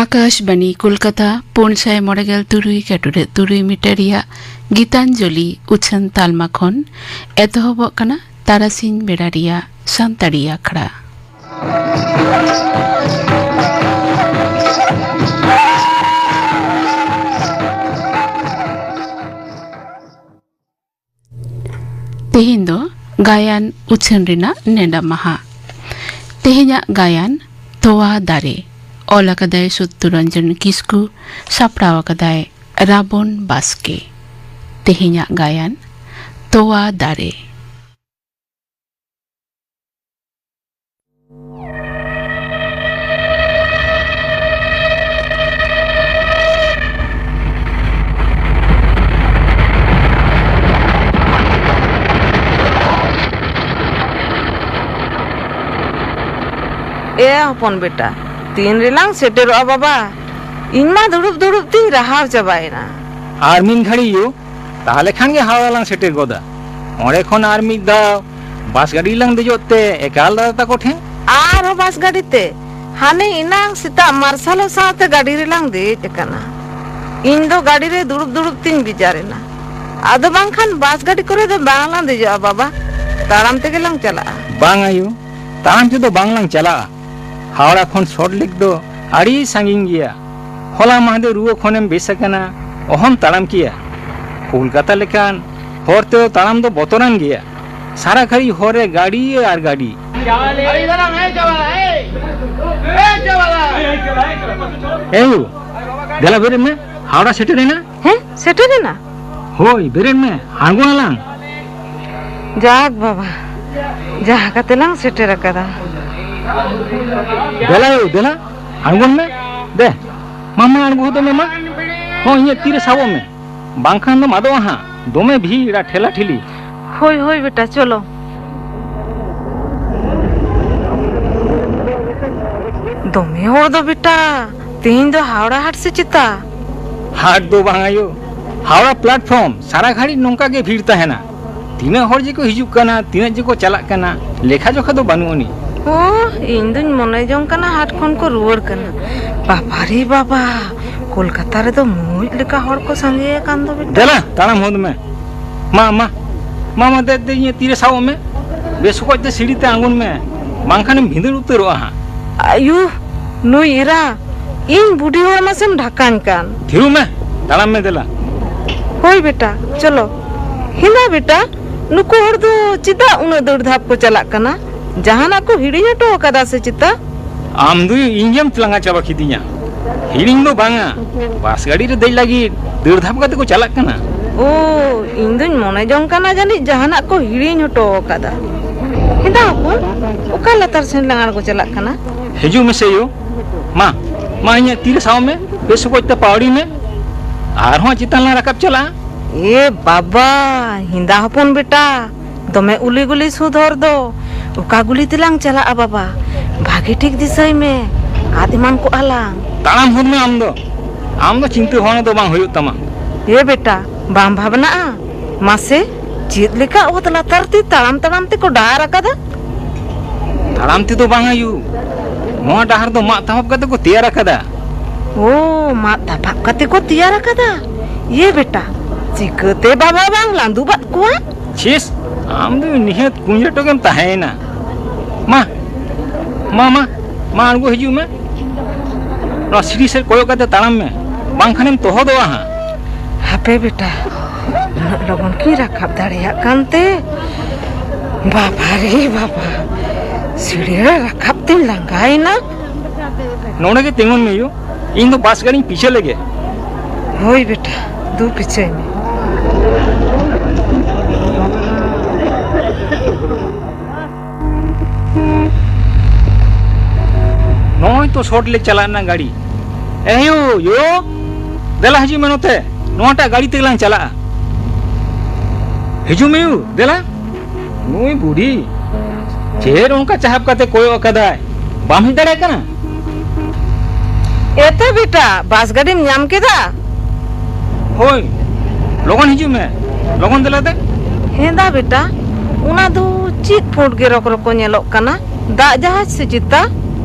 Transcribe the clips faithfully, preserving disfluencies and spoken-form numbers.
ᱟᱠᱟᱥᱵᱟᱱᱤ ᱠᱳᱞᱠᱟᱛᱟ, ᱯᱩᱱ ᱥᱟᱭ ᱢᱚᱬᱮ ᱜᱮᱞ ᱛᱩᱨᱩᱭ ᱠᱟᱴᱩᱨᱮ ᱛᱩᱨᱩᱭ ᱢᱤᱴᱟᱨ ᱨᱮᱭᱟᱜ ᱜᱤᱛᱟᱧᱡᱚᱞᱤ ᱩᱪᱷᱟᱹᱱ ᱛᱟᱞᱢᱟ ᱠᱷᱚᱱ ᱮᱛᱚᱦᱚᱵᱚᱜ ᱠᱟᱱᱟ ᱛᱟᱨᱟᱥᱤᱧ ᱵᱮᱲᱟ ᱨᱮᱭᱟᱜ ᱥᱟᱱᱛᱟᱲᱤ ᱟᱠᱷᱲᱟ᱾ ᱛᱮᱦᱮᱧ ᱫᱚ ᱜᱟᱭᱟᱱ ᱩᱪᱷᱟᱹᱱ ᱨᱮᱱᱟᱜ ᱱᱮᱰᱟ ᱢᱟᱦᱟ᱾ ᱛᱮᱦᱮᱧᱟᱜ ᱜᱟᱭᱟᱱ ᱛᱚᱣᱟ ᱫᱟᱨᱮ, ᱚᱞ ᱟᱠᱟᱫᱟᱭ ᱥᱚᱛᱛᱚᱨᱚᱧᱡᱚᱱ ᱠᱤᱥᱠᱩ, ᱥᱟᱯᱲᱟᱣ ᱟᱠᱟᱫᱟᱭ ᱨᱟᱵᱚᱱ ᱵᱟᱥᱠᱮ᱾ ᱛᱮᱦᱮᱧᱟᱜ ᱜᱟᱭᱟᱱ ᱛᱚᱣᱟ ᱫᱟᱨᱮ᱾ ᱮ ᱦᱚᱯᱚᱱ ᱵᱮᱴᱟ, ᱛᱤᱱ ᱨᱮᱞᱟᱝ ᱥᱮᱴᱮᱨᱚᱜᱼᱟ ᱵᱟᱵᱟ? ᱤᱧ ᱢᱟ ᱫᱩᱲᱩᱵ ᱫᱩᱲᱩᱵ ᱛᱤᱧ ᱨᱟᱦᱟᱣ ᱪᱟᱵᱟᱭᱮᱱᱟ᱾ ᱟᱨ ᱢᱤᱫ ᱜᱷᱟᱹᱲᱤ ᱭᱳ, ᱛᱟᱦᱞᱮ ᱠᱷᱟᱱ ᱜᱮ ᱦᱟᱣᱲᱟ ᱞᱟᱝ ᱥᱮᱴᱮᱨ ᱜᱚᱫᱟ᱾ ᱚᱸᱰᱮ ᱠᱷᱚᱱ ᱟᱨ ᱢᱤᱫ ᱫᱷᱟᱣ ᱵᱟᱥ ᱜᱟᱹᱰᱤ ᱞᱟᱝ ᱫᱮᱡᱚᱜ ᱛᱮ ᱮᱠᱟᱞ ᱫᱟᱫᱟ ᱛᱟᱠᱚ ᱴᱷᱮᱱ᱾ ᱟᱨᱦᱚᱸ ᱵᱟᱥ ᱜᱟᱹᱰᱤ ᱛᱮ? ᱦᱟᱱᱮ ᱮᱱᱟᱝ ᱥᱮᱛᱟᱜ ᱢᱟᱨᱥᱟᱞᱚᱜ ᱥᱟᱶᱛᱮ ᱜᱟᱹᱰᱤ ᱨᱮᱞᱟᱝ ᱫᱮᱡ ᱟᱠᱟᱱᱟ᱾ ᱤᱧ ᱫᱚ ᱜᱟᱹᱰᱤ ᱨᱮ ᱫᱩᱲᱩᱵ ᱫᱩᱲᱩᱵ ᱛᱤᱧ ᱵᱮᱡᱟᱨ ᱮᱱᱟ᱾ ᱟᱫᱚ ᱵᱟᱝᱠᱷᱟᱱ ᱵᱟᱥ ᱜᱟᱹᱰᱤ ᱠᱚᱨᱮ ᱫᱚ ᱵᱟᱝ ᱞᱟᱝ ᱫᱮᱡᱚᱜᱼᱟ ᱵᱟᱵᱟ, ᱛᱟᱲᱟᱢ ᱛᱮᱜᱮ ᱞᱟᱝ ᱪᱟᱞᱟᱜᱼᱟ᱾ ᱵᱟᱝ ᱟᱭᱳ, ᱛᱟᱲᱟᱢ ᱛᱮᱫᱚ ᱵᱟᱝ ᱞᱟᱝ ᱪᱟᱞᱟᱜᱼᱟ᱾ ᱦᱟᱣᱲᱟ ᱠᱷᱚᱱ ᱥᱚᱞᱴ ᱞᱮᱠ ᱫᱚ ᱟᱹᱰᱤ ᱥᱟᱺᱜᱤᱧ ᱜᱮᱭᱟ᱾ ᱦᱚᱞᱟ ᱢᱟᱦᱫᱮᱨ ᱨᱩᱣᱟᱹ ᱠᱷᱚᱱᱮᱢ ᱵᱮᱥ ᱟᱠᱟᱱᱟ, ᱚᱦᱚᱢ ᱛᱟᱲᱟᱢ ᱠᱮᱭᱟ᱾ ᱠᱳᱞᱠᱟᱛᱟ ᱞᱮᱠᱟᱱ ᱦᱚᱨ ᱛᱮᱫᱚ ᱛᱟᱲᱟᱢ ᱫᱚ ᱵᱚᱛᱚᱨᱟᱱ ᱜᱮᱭᱟ᱾ ᱥᱟᱨᱟ ᱜᱷᱟᱹᱲᱤ ᱦᱚᱨ ᱨᱮ ᱜᱟᱹᱰᱤ ᱟᱨ ᱜᱟᱹᱰᱤ᱾ ᱮ ᱭᱳ, ᱫᱮᱞᱟ ᱵᱮᱨᱮᱫ ᱢᱮ, ᱦᱟᱣᱲᱟ ᱥᱮᱴᱮᱨ ᱮᱱᱟ᱾ ᱦᱮᱸ, ᱥᱮᱴᱮᱨ ᱮᱱᱟ᱾ ᱦᱳᱭ, ᱵᱮᱨᱮᱫ ᱢᱮ, ᱟᱬᱜᱚᱱᱟᱞᱟᱝ᱾ ᱡᱟᱠ ᱵᱟᱵᱟ, ᱡᱟᱦᱟᱸ ᱠᱟᱛᱮ ᱞᱟᱝ ᱥᱮᱴᱮᱨ ᱟᱠᱟᱫᱟ᱾ ᱫᱮᱞᱟ ᱭᱳ, ᱫᱮᱞᱟ, ᱟᱬᱜᱚᱱ ᱢᱮ᱾ ᱫᱮ, ᱢᱟ, ᱢᱟ, ᱟᱬᱜᱚ ᱦᱚᱫᱚᱜ ᱢᱮ, ᱢᱟ᱾ ᱦᱚᱸ, ᱤᱧᱟᱹᱜ ᱛᱤᱨᱮ ᱥᱟᱵᱚᱜ ᱢᱮ, ᱵᱟᱝᱠᱷᱟᱱ ᱫᱚᱢ ᱟᱫᱚᱜᱼᱟ ᱦᱟᱸᱜ᱾ ᱫᱚᱢᱮ ᱵᱷᱤᱲ ᱟᱨ ᱴᱷᱮᱞᱟ ᱴᱷᱤᱞᱤ᱾ ᱦᱳᱭ, ᱦᱳᱭ, ᱵᱮᱴᱟ, ᱪᱚᱞᱚ᱾ ᱫᱚᱢᱮ ᱦᱚᱲ ᱫᱚ, ᱵᱮᱴᱟ᱾ ᱛᱮᱦᱮᱧ ᱫᱚ ᱦᱟᱣᱲᱟ ᱦᱟᱴ ᱥᱮ ᱪᱮᱛᱟ? ᱦᱟᱴ ᱫᱚ ᱵᱟᱝ ᱟᱭᱳ, ᱦᱟᱣᱲᱟ ᱯᱞᱟᱴᱯᱷᱚᱨᱢ ᱥᱟᱨᱟ ᱜᱷᱟᱹᱲᱤᱡ ᱱᱚᱝᱠᱟ ᱜᱮ ᱵᱷᱤᱲ ᱛᱟᱦᱮᱱᱟ᱾ ᱛᱤᱱᱟᱹᱜ ᱦᱚᱲ ᱡᱮᱠᱚ ᱦᱤᱡᱩᱜ ᱠᱟᱱᱟ, ᱛᱤᱱᱟᱹᱜ ᱡᱮᱠᱚ ᱪᱟᱞᱟᱜ ᱠᱟᱱᱟ, ᱞᱮᱠᱷᱟ ᱡᱚᱠᱷᱟ ᱫᱚ ᱵᱟᱹᱱᱩᱜ ᱟᱹᱱᱤᱡ᱾ ᱳ, ᱤᱧ ᱫᱩᱧ ᱢᱚᱱᱮ ᱡᱚᱝ ᱠᱟᱱᱟ ᱦᱟᱴ ᱠᱷᱚᱱ ᱠᱚ ᱨᱩᱣᱟᱹᱲ ᱠᱟᱱᱟ᱾ ᱵᱟᱵᱟ ᱨᱮ ᱵᱟᱵᱟ, ᱠᱳᱞᱠᱟᱛᱟ ᱨᱮᱫᱚ ᱢᱩᱡ ᱞᱮᱠᱟ ᱦᱚᱲ ᱠᱚ ᱥᱟᱸᱜᱮ ᱟᱠᱟᱱ ᱫᱚ ᱵᱮᱴᱟ᱾ ᱫᱮᱞᱟ, ᱛᱟᱲᱟᱢ ᱦᱚᱫ ᱢᱮ᱾ ᱢᱟ, ᱢᱟ, ᱢᱟ, ᱢᱟ, ᱫᱮ, ᱫᱮ, ᱤᱧᱟᱹᱜ ᱛᱤᱨᱮ ᱥᱟᱵᱚᱜ ᱢᱮ᱾ ᱵᱮᱥ ᱚᱠᱚᱡ ᱛᱮ ᱥᱤᱲᱤ ᱛᱮ ᱟᱬᱜᱚᱱ ᱢᱮ, ᱵᱟᱝᱠᱷᱟᱱᱮᱢ ᱵᱷᱤᱸᱫᱟᱹᱲ ᱩᱛᱟᱹᱨᱚᱜᱼᱟ ᱦᱟᱸᱜ᱾ ᱟᱭᱩ, ᱱᱩᱭ ᱮᱨᱟ, ᱤᱧ ᱵᱩᱰᱷᱤ ᱦᱚᱲ ᱢᱟᱥᱮᱢ ᱰᱷᱟᱠᱟᱧ ᱠᱟᱱ᱾ ᱛᱷᱤᱨᱚᱜ ᱢᱮ, ᱛᱟᱲᱟᱢ ᱢᱮ ᱫᱮᱞᱟ᱾ ᱦᱳᱭ ᱵᱮᱴᱟ, ᱪᱚᱞᱚ᱾ ᱦᱮᱸᱫᱟ ᱵᱮᱴᱟ, ᱱᱩᱠᱩ ᱦᱚᱲ ᱫᱚ ᱪᱮᱫᱟᱜ ᱩᱱᱟᱹᱜ ᱫᱟᱹᱲ ᱫᱷᱟᱯ ᱠᱚ ᱪᱟᱞᱟᱜ ᱠᱟᱱᱟ? ᱡᱟᱦᱟᱱᱟᱜ ᱠᱚ ᱦᱤᱲᱤᱧ ᱦᱚᱴᱚ ᱟᱠᱟᱫᱟ ᱥᱮ ᱪᱮᱛᱟ? ᱟᱢ ᱫᱚ ᱤᱧ ᱜᱮᱢ ᱞᱟᱸᱜᱟ ᱪᱟᱵᱟ ᱠᱤᱫᱤᱧᱟ᱾ ᱦᱤᱲᱤᱧ ᱫᱚ ᱵᱟᱝᱟ, ᱵᱟᱥ ᱜᱟᱹᱰᱤ ᱨᱮ ᱫᱮᱡ ᱞᱟᱹᱜᱤᱫ ᱫᱟᱹᱲ ᱫᱷᱟᱯ ᱠᱟᱛᱮ ᱠᱚ ᱪᱟᱞᱟᱜ ᱠᱟᱱᱟ᱾ ᱳ, ᱤᱧ ᱫᱩᱧ ᱢᱚᱱᱮ ᱡᱚᱝ ᱠᱟᱱᱟ ᱡᱟᱹᱱᱤᱡ ᱡᱟᱦᱟᱱᱟᱜ ᱠᱚ ᱦᱤᱲᱤᱧ ᱦᱚᱴᱚ ᱟᱠᱟᱫᱟ᱾ ᱦᱮᱸᱫᱟ ᱦᱚᱯᱚᱱ, ᱚᱠᱟ ᱞᱟᱛᱟᱨ ᱥᱮᱱ ᱞᱟᱝ ᱟᱬᱜᱚ ᱪᱟᱞᱟᱜ ᱠᱟᱱᱟ? ᱦᱤᱡᱩᱜ ᱢᱮᱥᱮ ᱭᱳ᱾ ᱢᱟ, ᱢᱟ, ᱤᱧᱟᱹᱜ ᱛᱤᱨᱮ ᱥᱟᱵ ᱢᱮ, ᱵᱮᱥ ᱚᱠᱚᱡ ᱛᱮ ᱯᱟᱣᱲᱤ ᱢᱮ᱾ ᱟᱨᱦᱚᱸ ᱪᱮᱛᱟᱱ ᱞᱟᱝ ᱨᱟᱠᱟᱵ ᱪᱟᱞᱟᱜᱼᱟ᱾ ᱮ ᱵᱟᱵᱟ, ᱦᱮᱸᱫᱟ ᱦᱚᱯᱚᱱ ᱵᱮᱴᱟ, ᱫᱚᱢᱮ ᱩᱞᱤ ᱜᱩᱞᱤ ᱥᱩᱫᱷᱚᱨ ᱫᱚ᱾ ᱚᱠᱟ ᱜᱩᱞᱤ ᱛᱮᱞᱟᱝ ᱪᱟᱞᱟᱜᱼᱟ ᱵᱟᱵᱟ? ᱵᱷᱟᱜᱮ ᱴᱷᱤᱠ ᱫᱤᱥᱟᱹᱭ ᱢᱮ, ᱟᱫ ᱮᱢᱟᱱ ᱠᱚᱜᱼᱟ ᱞᱟᱝ᱾ ᱛᱟᱲᱟᱢ ᱦᱚᱫ ᱢᱮ ᱟᱢ ᱫᱚ᱾ ᱟᱢ ᱫᱚ ᱪᱤᱱᱛᱟᱹ ᱵᱷᱟᱵᱽᱱᱟ ᱫᱚ ᱵᱟᱝ ᱦᱩᱭᱩᱜ ᱛᱟᱢᱟ᱾ ᱮ ᱵᱮᱴᱟ, ᱵᱟᱢ ᱵᱷᱟᱵᱽᱱᱟᱜᱼᱟ? ᱢᱟᱥᱮ, ᱪᱮᱫ ᱞᱮᱠᱟ ᱚᱛ ᱞᱟᱛᱟᱨ ᱛᱮ ᱛᱟᱲᱟᱢ ᱛᱟᱲᱟᱢ ᱛᱮᱠᱚ ᱰᱟᱦᱟᱨ ᱟᱠᱟᱫᱟ᱾ ᱛᱟᱲᱟᱢ ᱛᱮᱫᱚ ᱵᱟᱝ ᱟᱭᱩ, ᱱᱚᱣᱟ ᱰᱟᱦᱟᱨ ᱫᱚ ᱢᱟᱫ ᱛᱟᱯᱟᱵ ᱠᱟᱛᱮ ᱠᱚ ᱛᱮᱭᱟᱨ ᱟᱠᱟᱫᱟ᱾ ᱳ, ᱢᱟᱫ ᱛᱟᱯᱟᱵ ᱠᱟᱛᱮ ᱠᱚ ᱛᱮᱭᱟᱨ ᱟᱠᱟᱫᱟ? ᱮ ᱵᱮᱴᱟ, ᱪᱤᱠᱟᱹᱛᱮ ᱵᱟᱵᱟ ᱵᱟᱝ ᱞᱟᱸᱫᱩ ᱵᱟᱫ ᱠᱚᱣᱟ? ᱪᱤᱥ, ᱟᱢ ᱫᱚ ᱱᱤᱦᱟᱹᱛ ᱠᱩᱧᱡᱟᱹᱴᱚ ᱜᱮᱢ ᱛᱟᱦᱮᱸᱭᱮᱱᱟ᱾ ᱢᱟ, ᱢᱟ, ᱢᱟ, ᱢᱟ, ᱟᱬᱜᱚ ᱦᱤᱡᱩᱜ ᱢᱮ᱾ ᱱᱚᱣᱟ ᱥᱤᱲᱤ ᱥᱮᱫ ᱠᱚᱭᱚᱜ ᱠᱟᱛᱮ ᱛᱟᱲᱟᱢ ᱢᱮ, ᱵᱟᱝᱠᱷᱟᱱᱮᱢ ᱛᱚᱦᱚᱫᱚᱜᱼᱟ ᱦᱟᱸᱜ᱾ ᱦᱟᱯᱮ ᱵᱮᱴᱟ, ᱩᱱᱟᱹᱜ ᱞᱚᱜᱚᱱ ᱠᱤᱧ ᱨᱟᱠᱟᱵ ᱫᱟᱲᱮᱭᱟᱜ ᱠᱟᱱᱛᱮ? ᱵᱟᱵᱟ ᱨᱮ ᱵᱟᱵᱟ, ᱥᱤᱲᱤ ᱨᱮ ᱨᱟᱠᱟᱵ ᱛᱤᱧ ᱞᱟᱸᱜᱟᱭᱮᱱᱟ᱾ ᱱᱚᱰᱮ ᱜᱮ ᱛᱤᱸᱜᱩᱱ ᱢᱮ ᱭᱳ, ᱤᱧ ᱫᱚ ᱵᱟᱥ ᱜᱟᱹᱰᱤᱧ ᱯᱤᱪᱷᱟᱹ ᱞᱮᱜᱮ᱾ ᱦᱳᱭ ᱵᱮᱴᱟ, ᱫᱩ ᱯᱤᱪᱷᱟᱹᱭ ᱢᱮ᱾ ᱱᱚᱜᱼᱚᱭ ᱛᱚ ᱥᱚᱴ ᱞᱮ ᱪᱟᱞᱟᱜ ᱨᱮᱱᱟᱜ ᱜᱟᱹᱰᱤ᱾ ᱮ ᱭᱳ, ᱭᱳ, ᱫᱮᱞᱟ ᱦᱤᱡᱩᱜ ᱢᱮ ᱱᱚᱛᱮ, ᱱᱚᱣᱟᱴᱟᱜ ᱜᱟᱹᱰᱤ ᱛᱮᱜᱮ ᱞᱟᱝ ᱪᱟᱞᱟᱜᱼᱟ᱾ ᱦᱤᱡᱩᱜ ᱢᱮ ᱭᱳ, ᱫᱮᱞᱟ᱾ ᱱᱩᱭ ᱵᱩᱰᱷᱤ ᱪᱮᱫ ᱚᱱᱠᱟ ᱪᱟᱦᱟᱵ ᱠᱟᱛᱮ ᱠᱚᱭᱚᱜ ᱟᱠᱟᱫᱟᱭ? ᱵᱟᱢ ᱦᱮᱡ ᱫᱟᱲᱮᱭᱟᱜ ᱠᱟᱱᱟ? ᱮᱛᱮ ᱵᱮᱴᱟ, ᱵᱟᱥ ᱜᱟᱹᱰᱤᱢ ᱧᱟᱢ ᱠᱮᱫᱟ? ᱦᱳᱭ, ᱞᱚᱜᱚᱱ ᱦᱤᱡᱩᱜ ᱢᱮ, ᱞᱚᱜᱚᱱ ᱫᱮᱞᱟ ᱫᱮ᱾ ᱦᱮᱸ ᱫᱟ ᱵᱮᱴᱟ, ᱚᱱᱟ ᱫᱚ ᱪᱮᱫ ᱯᱩᱸᱰ ᱜᱮ ᱨᱚᱠ ᱨᱚᱠᱚ ᱧᱮᱞᱚᱜ ᱠᱟᱱᱟ? ᱫᱟᱜ ᱡᱟᱦᱟᱡᱽ ᱥᱮ ᱪᱮᱛᱟ?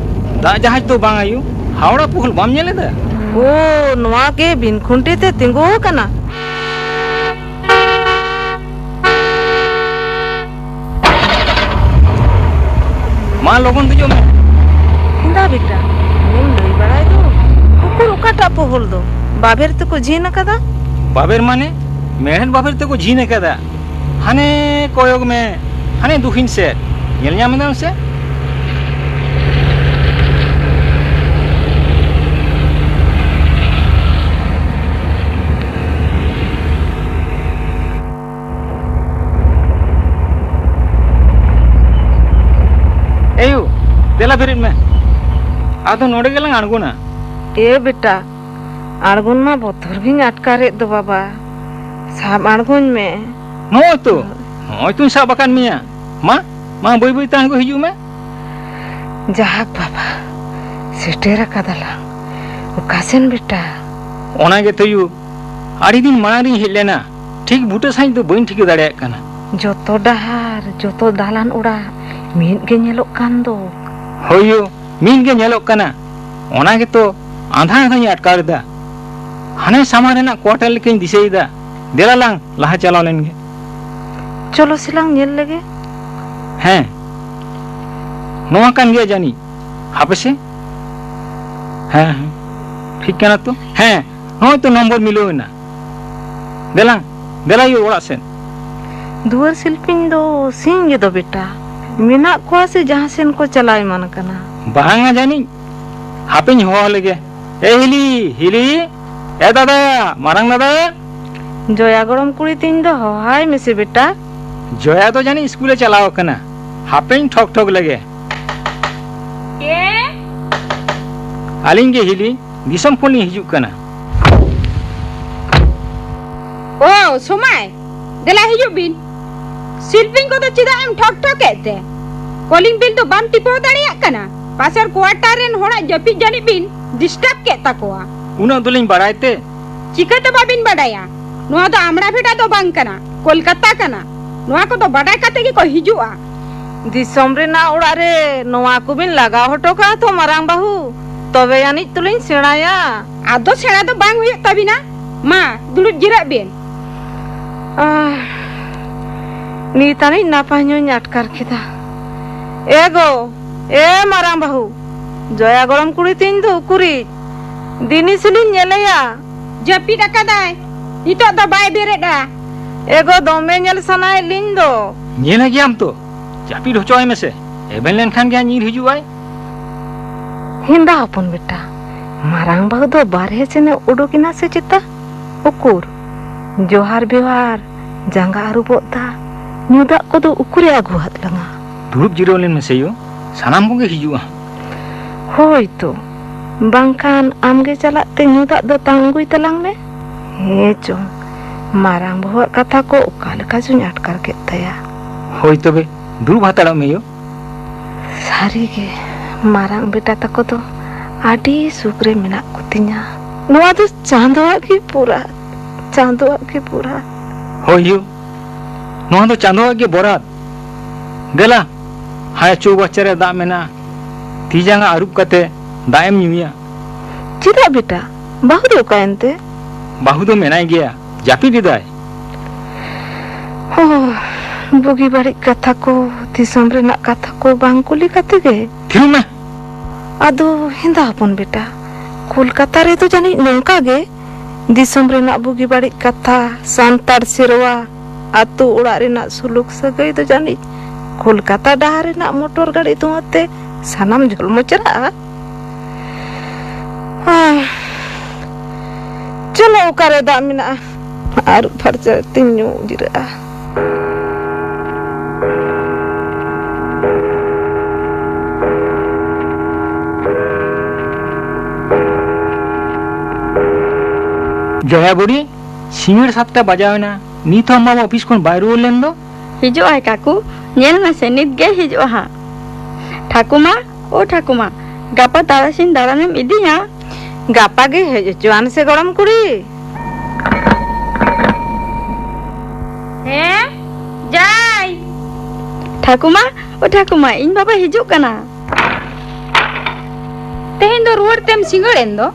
ᱫᱟᱜ ᱡᱟᱦᱟᱡᱽ ᱫᱚ ᱵᱟᱝ ᱟᱭᱳ, ᱦᱟᱣᱲᱟ ᱯᱳᱞ ᱵᱟᱢ ᱧᱮᱞ ᱮᱫᱟ? ᱳ, ᱱᱚᱣᱟ ᱜᱮ ᱵᱤᱱ ᱠᱷᱩᱱᱴᱤ ᱛᱮ ᱛᱤᱸᱜᱩ ᱟᱠᱟᱱᱟ᱾ ᱢᱟ ᱞᱚᱜᱚᱱ ᱫᱮᱡᱚᱜ ᱢᱮ᱾ ᱦᱮᱸᱫᱟ ᱵᱮᱴᱟ, ᱤᱧ ᱞᱟᱹᱭ ᱵᱟᱲᱟᱭ ᱫᱚ, ᱩᱠᱩᱨ ᱚᱠᱟᱴᱟᱜ ᱯᱳᱦᱳᱞ ᱫᱚ ᱵᱟᱵᱮᱨ ᱛᱮᱠᱚ ᱡᱷᱤᱱ ᱟᱠᱟᱫᱟ? ᱵᱟᱵᱮᱨ ᱢᱟᱱᱮ? ᱢᱮᱬᱦᱮᱫ ᱵᱟᱵᱮᱨ ᱛᱮᱠᱚ ᱡᱷᱤᱱ ᱟᱠᱟᱫᱟ᱾ ᱦᱟᱱᱮ ᱠᱚᱭᱚᱜ ᱢᱮ, ᱦᱟᱱᱮ ᱫᱩᱠᱷᱤᱱ ᱥᱮᱫ᱾ ᱧᱮᱞ ᱧᱟᱢ ᱮᱫᱟᱢ ᱥᱮ? ᱮᱭᱩ, ᱫᱮᱞᱟ ᱵᱮᱨᱮᱫ ᱢᱮ᱾ ᱟᱫᱚ ᱱᱚᱰᱮ ᱜᱮᱞᱟᱝ ᱟᱬᱜᱚᱱᱟ᱾ ᱮ ᱵᱮᱴᱟ, ᱟᱬᱜᱚᱱ ᱢᱟ ᱵᱚᱛᱚᱨ ᱜᱤᱧ ᱟᱴᱠᱟᱨᱮᱫ ᱫᱚ ᱵᱟᱵᱟ᱾ ᱥᱟᱵ ᱟᱬᱜᱚᱧ ᱢᱮ᱾ ᱱᱚᱜᱼᱚᱭ ᱛᱚ, ᱱᱚᱜᱼᱚᱭ ᱛᱚᱧ ᱥᱟᱵ ᱟᱠᱟᱫ ᱢᱮᱭᱟ᱾ ᱢᱟ, ᱢᱟ ᱵᱟᱹᱭ ᱵᱟᱹᱭ ᱛᱮ ᱟᱬᱜᱚ ᱦᱤᱡᱩᱜ ᱢᱮ᱾ ᱡᱟᱦᱟᱠ ᱵᱟᱵᱟ, ᱥᱮᱴᱮᱨ ᱟᱠᱟᱫᱟᱞᱟᱝ᱾ ᱚᱠᱟ ᱥᱮᱱ ᱵᱮᱴᱟ? ᱚᱱᱟ ᱜᱮ ᱛᱚᱭᱩ, ᱟᱹᱰᱤ ᱫᱤᱱ ᱢᱟᱲᱟᱝ ᱨᱤᱧ ᱦᱮᱡ ᱞᱮᱱᱟ, ᱴᱷᱤᱠ ᱵᱩᱴᱟᱹ ᱥᱟᱺᱦᱤᱡ ᱫᱚ ᱵᱟᱹᱧ ᱴᱷᱤᱠᱟᱹ ᱫᱟᱲᱮᱭᱟᱜ ᱠᱟᱱᱟ᱾ ᱡᱚᱛᱚ ᱰᱟᱦᱟᱨ, ᱡᱚᱛᱚ ᱫᱟᱞᱟᱱ ᱚᱲᱟᱜ ᱢᱤᱫ ᱜᱮ ᱧᱮᱞᱚᱜ ᱠᱟᱱ ᱫᱚ᱾ ᱦᱳᱭ ᱭᱳ, ᱢᱤᱫ ᱜᱮ ᱧᱮᱞᱚᱜ ᱠᱟᱱᱟ᱾ ᱚᱱᱟ ᱜᱮᱛᱚ ᱟᱸᱫᱷᱟ ᱟᱸᱫᱷᱟᱧ ᱟᱴᱠᱟᱨ ᱮᱫᱟ᱾ ᱦᱟᱱᱮ ᱥᱟᱢᱟᱝ ᱨᱮᱱᱟᱜ ᱠᱚᱣᱟᱴᱟᱨ ᱞᱮᱠᱟᱧ ᱫᱤᱥᱟᱹᱭᱮᱫᱟ᱾ ᱫᱮᱞᱟ ᱞᱟᱝ ᱞᱟᱦᱟ ᱪᱟᱞᱟᱣ ᱞᱮᱱ ᱜᱮ᱾ ᱪᱚᱞᱚ ᱥᱮᱞᱟᱝ ᱧᱮᱞ ᱞᱮᱜᱮ᱾ ᱦᱮᱸ, ᱱᱚᱣᱟ ᱠᱟᱱ ᱜᱮᱭᱟ ᱡᱟᱹᱱᱤᱡ᱾ ᱦᱟᱯᱮ ᱥᱮ᱾ ᱦᱮᱸ, ᱦᱮᱸ, ᱴᱷᱤᱠ ᱠᱟᱱᱟ ᱛᱚ᱾ ᱦᱮᱸ, ᱱᱚᱜᱼᱚᱭ ᱛᱚ ᱱᱚᱢᱵᱚᱨ ᱢᱤᱞᱟᱹᱣ ᱮᱱᱟ᱾ ᱫᱮᱞᱟᱝ, ᱫᱮᱞᱟ ᱭᱳ ᱚᱲᱟᱜ ᱥᱮᱱ᱾ ᱫᱩᱣᱟᱹᱨ ᱥᱤᱞᱯᱤᱧ ᱫᱚ ᱥᱤᱧ ᱜᱮᱫᱚ ᱵᱮᱴᱟ, ᱢᱮᱱᱟᱜ ᱠᱚᱣᱟ ᱥᱮ ᱡᱟᱦᱟᱸ ᱥᱮᱱ ᱠᱚ ᱪᱟᱞᱟᱣ ᱮᱢᱟᱱ ᱠᱟᱱᱟ? ᱵᱟᱝᱟ ᱡᱟᱹᱱᱤᱡ, ᱦᱟᱯᱮᱧ ᱦᱚᱦᱚ ᱞᱮᱜᱮ᱾ ᱮ ᱦᱤᱞᱤ, ᱦᱤᱞᱤ, ᱮ ᱫᱟᱫᱟ, ᱢᱟᱨᱟᱝ ᱫᱟᱫᱟ᱾ ᱡᱚᱭᱟ ᱜᱚᱲᱚᱢ ᱠᱩᱲᱤ ᱛᱤᱧ ᱫᱚ ᱦᱚᱦᱚᱭ ᱢᱮᱥᱮ ᱵᱮᱴᱟ᱾ ᱡᱚᱭᱟ ᱫᱚ ᱡᱟᱹᱱᱤᱡ ᱤᱥᱠᱩᱞᱮ ᱪᱟᱞᱟᱣ ᱟᱠᱟᱱᱟ, ᱦᱟᱯᱮᱧ ᱴᱷᱚᱠ ᱴᱷᱚᱠ ᱞᱮᱜᱮ᱾ ᱠᱮ? ᱟᱹᱞᱤᱧ ᱜᱮ ᱦᱤᱞᱤ, ᱫᱤᱥᱚᱢ ᱠᱷᱚᱱ ᱞᱤᱧ ᱦᱤᱡᱩᱜ ᱠᱟᱱᱟ᱾ ᱳ, ᱥᱚᱢᱟᱭ, ᱫᱮᱞᱟ ᱦᱤᱡᱩᱜ ᱵᱤᱱ᱾ ᱥᱤᱞᱯᱤᱧ ᱠᱚᱫᱚ ᱪᱮᱫᱟᱜ ᱮᱢ ᱴᱷᱚᱠ ᱴᱷᱚᱠ ᱮᱫ ᱛᱮ? ᱠᱚᱞᱤᱝ ᱵᱮᱞ ᱫᱚ ᱵᱟᱢ ᱴᱤᱯᱟᱹᱣ ᱫᱟᱲᱮᱭᱟᱜ ᱠᱟᱱᱟ? ᱯᱟᱥᱮᱨ ᱠᱚᱣᱟᱴᱟᱨ ᱨᱮᱱ ᱦᱚᱲᱟᱜ ᱡᱟᱹᱯᱤᱫ ᱡᱟᱹᱱᱤᱡ ᱵᱤᱱ ᱰᱤᱥᱴᱟᱨᱵ ᱠᱮᱫ ᱛᱟᱠᱚᱣᱟ᱾ ᱩᱱᱟᱹᱜ ᱫᱚᱞᱤᱧ ᱵᱟᱲᱟᱭ ᱛᱮ᱾ ᱪᱤᱠᱟᱹᱛᱮ ᱵᱟᱵᱤᱱ ᱵᱟᱰᱟᱭᱟ? ᱱᱚᱣᱟ ᱫᱚ ᱟᱢᱲᱟ ᱵᱷᱮᱰᱟ ᱫᱚ ᱵᱟᱝ ᱠᱟᱱᱟ, ᱠᱳᱞᱠᱟᱛᱟ ᱠᱟᱱᱟ᱾ ᱱᱚᱣᱟ ᱠᱚᱫᱚ ᱵᱟᱰᱟᱭ ᱠᱟᱛᱮ ᱜᱮᱠᱚ ᱦᱤᱡᱩᱜᱼᱟ᱾ ᱫᱤᱥᱚᱢ ᱨᱮᱱᱟᱜ ᱚᱲᱟᱜ ᱨᱮ ᱱᱚᱣᱟ ᱠᱚᱵᱤᱱ ᱞᱟᱜᱟᱣ ᱦᱚᱴᱚ ᱠᱟᱜᱼᱟ ᱛᱚ, ᱢᱟᱨᱟᱝ ᱵᱟᱹᱦᱩ? ᱛᱚᱵᱮ ᱟᱹᱱᱤᱡ ᱛᱚᱞᱤᱧ ᱥᱮᱬᱟᱭᱟ᱾ ᱟᱫᱚ ᱥᱮᱬᱟ ᱫᱚ ᱵᱟᱝ ᱦᱩᱭᱩᱜ ᱛᱟᱵᱤᱱᱟ᱾ ᱢᱟ, ᱫᱩᱲᱩᱵ ᱡᱤᱨᱟᱹᱜ ᱵᱤᱱ᱾ ᱟᱦ, ᱱᱤᱛ ᱟᱹᱱᱤᱡ ᱱᱟᱯᱟᱭ ᱧᱚᱜ ᱤᱧ ᱟᱴᱠᱟᱨ ᱠᱮᱫᱟ᱾ ᱮ ᱜᱚ, ᱮ ᱢᱟᱨᱟᱝ ᱵᱟᱹᱦᱩ, ᱡᱚᱭᱟ ᱜᱚᱲᱚᱢ ᱠᱩᱲᱤ ᱛᱤᱧ ᱫᱚ ᱩᱠᱩᱨᱤᱡ? ᱫᱤᱱᱤᱥ ᱞᱤᱧ ᱧᱮᱞᱮᱭᱟ᱾ ᱡᱟᱹᱯᱤᱫ ᱟᱠᱟᱫᱟᱭ, ᱱᱤᱛᱚᱜ ᱫᱚ ᱵᱟᱭ ᱵᱮᱨᱮᱫᱼᱟ᱾ ᱮ ᱜᱚ, ᱫᱚᱢᱮ ᱧᱮᱞ ᱥᱟᱱᱟᱭᱮᱫ ᱞᱤᱧ ᱫᱚ᱾ ᱧᱮᱞᱮ ᱜᱮᱭᱟᱢ ᱛᱚ, ᱡᱟᱹᱯᱤᱫ ᱦᱚᱪᱚᱣᱟᱭ ᱢᱮᱥᱮ, ᱮᱵᱷᱮᱱ ᱞᱮᱱᱠᱷᱟᱱ ᱜᱮ ᱧᱤᱨ ᱦᱤᱡᱩᱜᱼᱟᱭ᱾ ᱦᱮᱸᱫᱟ ᱦᱚᱯᱚᱱ ᱵᱮᱴᱟ, ᱢᱟᱨᱟᱝ ᱵᱟᱹᱦᱩ ᱫᱚ ᱵᱟᱨᱦᱮ ᱥᱮᱱᱮ ᱩᱰᱩᱠ ᱮᱱᱟ ᱥᱮ ᱪᱮᱛᱟ? ᱩᱠᱩᱨ, ᱡᱚᱦᱟᱨ ᱵᱮᱣᱦᱟᱨ, ᱡᱟᱸᱜᱟ ᱟᱹᱨᱩᱵᱚᱜ ᱫᱟ, ᱧᱩ ᱫᱟᱜ ᱠᱚᱫᱚ ᱩᱠᱩᱨᱮ ᱟᱹᱜᱩᱣᱟᱫ ᱞᱟᱝᱟ? ᱫᱩᱲᱩᱵ ᱡᱤᱨᱟᱹᱣ ᱞᱮᱱ ᱢᱮᱥᱮ ᱭᱳ, ᱥᱟᱱᱟᱢ ᱠᱚᱜᱮ ᱦᱤᱡᱩᱜᱼᱟ᱾ ᱦᱳᱭ ᱛᱚ, ᱵᱟᱝᱠᱷᱟᱱ ᱟᱢᱜᱮ ᱪᱟᱞᱟᱜ ᱛᱮ ᱧᱩ ᱫᱟᱜ ᱫᱚ ᱛᱟᱝ ᱟᱹᱜᱩᱭ ᱛᱟᱞᱟᱝ ᱢᱮ᱾ ᱦᱮᱸ ᱪᱚᱝ, ᱢᱟᱨᱟᱝ ᱵᱟᱹᱦᱩᱣᱟᱜ ᱠᱟᱛᱷᱟ ᱠᱚ ᱚᱠᱟ ᱞᱮᱠᱟ ᱪᱚᱧ ᱟᱴᱠᱟᱨ ᱠᱮᱫ ᱛᱟᱭᱟ᱾ ᱦᱳᱭ ᱛᱚᱵᱮ, ᱫᱩᱲᱩᱵ ᱦᱟᱛᱟᱲᱚᱜ ᱢᱮ ᱭᱳ᱾ ᱥᱟᱹᱨᱤᱜᱮ, ᱢᱟᱨᱟᱝ ᱵᱮᱴᱟ ᱛᱟᱠᱚ ᱫᱚ ᱟᱹᱰᱤ ᱥᱩᱠ ᱨᱮ ᱢᱮᱱᱟᱜ ᱠᱚᱛᱤᱧᱟ᱾ ᱱᱚᱣᱟ ᱫᱚ ᱪᱟᱸᱫᱳᱣᱟᱜ ᱜᱮ ᱵᱚᱨᱟᱫ, ᱪᱟᱸᱫᱳᱣᱟᱜ ᱜᱮ ᱵᱚᱨᱟᱫ᱾ ᱦᱳᱭ ᱭᱳ, ᱱᱚᱣᱟ ᱫᱚ ᱪᱟᱸᱫᱳᱣᱟᱜ ᱜᱮ ᱵᱚᱨᱟᱫ᱾ ᱫᱮᱞᱟ, ᱦᱟᱭᱟ ᱪᱳᱣᱵᱟᱪᱪᱟ ᱨᱮ ᱫᱟᱜ ᱢᱮᱱᱟᱜᱼᱟ, ᱛᱤ ᱡᱟᱸᱜᱟ ᱟᱹᱨᱩᱵ ᱠᱟᱛᱮ ᱫᱟᱜ ᱮᱢ ᱧᱩᱭᱟ᱾ ᱪᱮᱫᱟᱜ ᱵᱮᱴᱟ, ᱵᱟᱹᱦᱩ ᱫᱚ ᱚᱠᱟᱭᱮᱱ ᱛᱮ? ᱵᱟᱹᱦᱩ ᱫᱚ ᱢᱮᱱᱟᱭ ᱜᱮᱭᱟ, ᱡᱟᱹᱯᱤᱫ ᱮᱫᱟᱭ᱾ ᱦᱳ, ᱵᱩᱜᱤ ᱵᱟᱹᱲᱤᱡ ᱠᱟᱛᱷᱟ ᱠᱚ, ᱫᱤᱥᱚᱢ ᱨᱮᱱᱟᱜ ᱠᱟᱛᱷᱟ ᱠᱚ ᱵᱟᱝ ᱠᱩᱞᱤ ᱠᱟᱛᱮ ᱜᱮ? ᱛᱷᱤᱨᱩᱜ ᱢᱮ᱾ ᱟᱫᱚ ᱦᱮᱸᱫᱟ ᱦᱚᱯᱚᱱ ᱵᱮᱴᱟ, ᱠᱳᱞᱠᱟᱛᱟ ᱨᱮᱫᱚ ᱡᱟᱹᱱᱤᱡ ᱱᱚᱝᱠᱟ ᱜᱮ, ᱫᱤᱥᱚᱢ ᱨᱮᱱᱟᱜ ᱵᱩᱜᱤ ᱵᱟᱹᱲᱤᱡ ᱠᱟᱛᱷᱟ, ᱥᱟᱱᱛᱟᱲ ᱥᱮᱨᱣᱟ, ᱟᱛᱳ ᱚᱲᱟᱜ ᱨᱮᱱᱟᱜ ᱥᱩᱞᱩᱠ ᱥᱟᱹᱜᱟᱹᱭ ᱫᱚ ᱡᱟᱹᱱᱤᱡ ᱠᱳᱞᱠᱟᱛᱟ ᱰᱟᱦᱟᱨ ᱨᱮᱱᱟᱜ ᱢᱚᱴᱚᱨ ᱜᱟᱹᱰᱤ ᱫᱷᱩᱣᱟᱹ ᱛᱮ ᱥᱟᱱᱟᱢ ᱡᱷᱚᱞᱢᱚ ᱪᱟᱞᱟᱜᱼᱟ᱾ ᱟᱦ, ᱪᱚᱞᱚ, ᱚᱠᱟᱨᱮ ᱫᱟᱜ ᱢᱮᱱᱟᱜᱼᱟ, ᱟᱹᱨᱩᱵ ᱯᱷᱟᱨᱪᱟ ᱛᱤᱧ ᱧᱩ ᱡᱤᱨᱟᱹᱜᱼᱟ᱾ ᱡᱚᱭᱟ ᱵᱩᱰᱷᱤ, ᱥᱤᱸᱜᱟᱹᱲ ᱥᱟᱛᱴᱟ ᱵᱟᱡᱟᱣ ᱮᱱᱟ, ᱱᱤᱛ ᱦᱚᱸ ᱟᱢ ᱵᱟᱵᱟ ᱚᱯᱷᱤᱥ ᱠᱷᱚᱱ ᱵᱟᱭ ᱨᱩᱣᱟᱹᱲ ᱞᱮᱱ ᱫᱚ? ᱦᱤᱡᱩᱜ ᱟᱭ ᱠᱟᱠᱩ, ᱧᱮᱞ ᱢᱮᱥᱮ, ᱱᱤᱛ ᱜᱮ ᱦᱤᱡᱩᱜᱼᱟ ᱦᱟᱸᱜ᱾ ᱴᱷᱟᱹᱠᱩᱢᱟ, ᱳ ᱴᱷᱟᱹᱠᱩᱢᱟ, ᱜᱟᱯᱟ ᱛᱟᱨᱟᱥᱤᱧ ᱫᱟᱬᱟᱱᱮᱢ ᱤᱫᱤᱧᱟ? ᱜᱟᱯᱟ ᱜᱮ ᱦᱮᱡ ᱦᱚᱪᱚᱣᱟᱱ ᱥᱮ ᱜᱚᱲᱚᱢ ᱠᱩᱲᱤ᱾ ᱴᱷᱟᱹᱠᱩᱢᱟ, ᱳ ᱴᱷᱟᱹᱠᱩᱢᱟ, ᱤᱧ ᱵᱟᱵᱟ ᱦᱤᱡᱩᱜ ᱠᱟᱱᱟ᱾ ᱛᱮᱦᱮᱧ ᱫᱚ ᱨᱩᱣᱟᱹᱲ ᱛᱮᱢ ᱥᱤᱸᱜᱟᱹᱲ ᱮᱱ ᱫᱚ?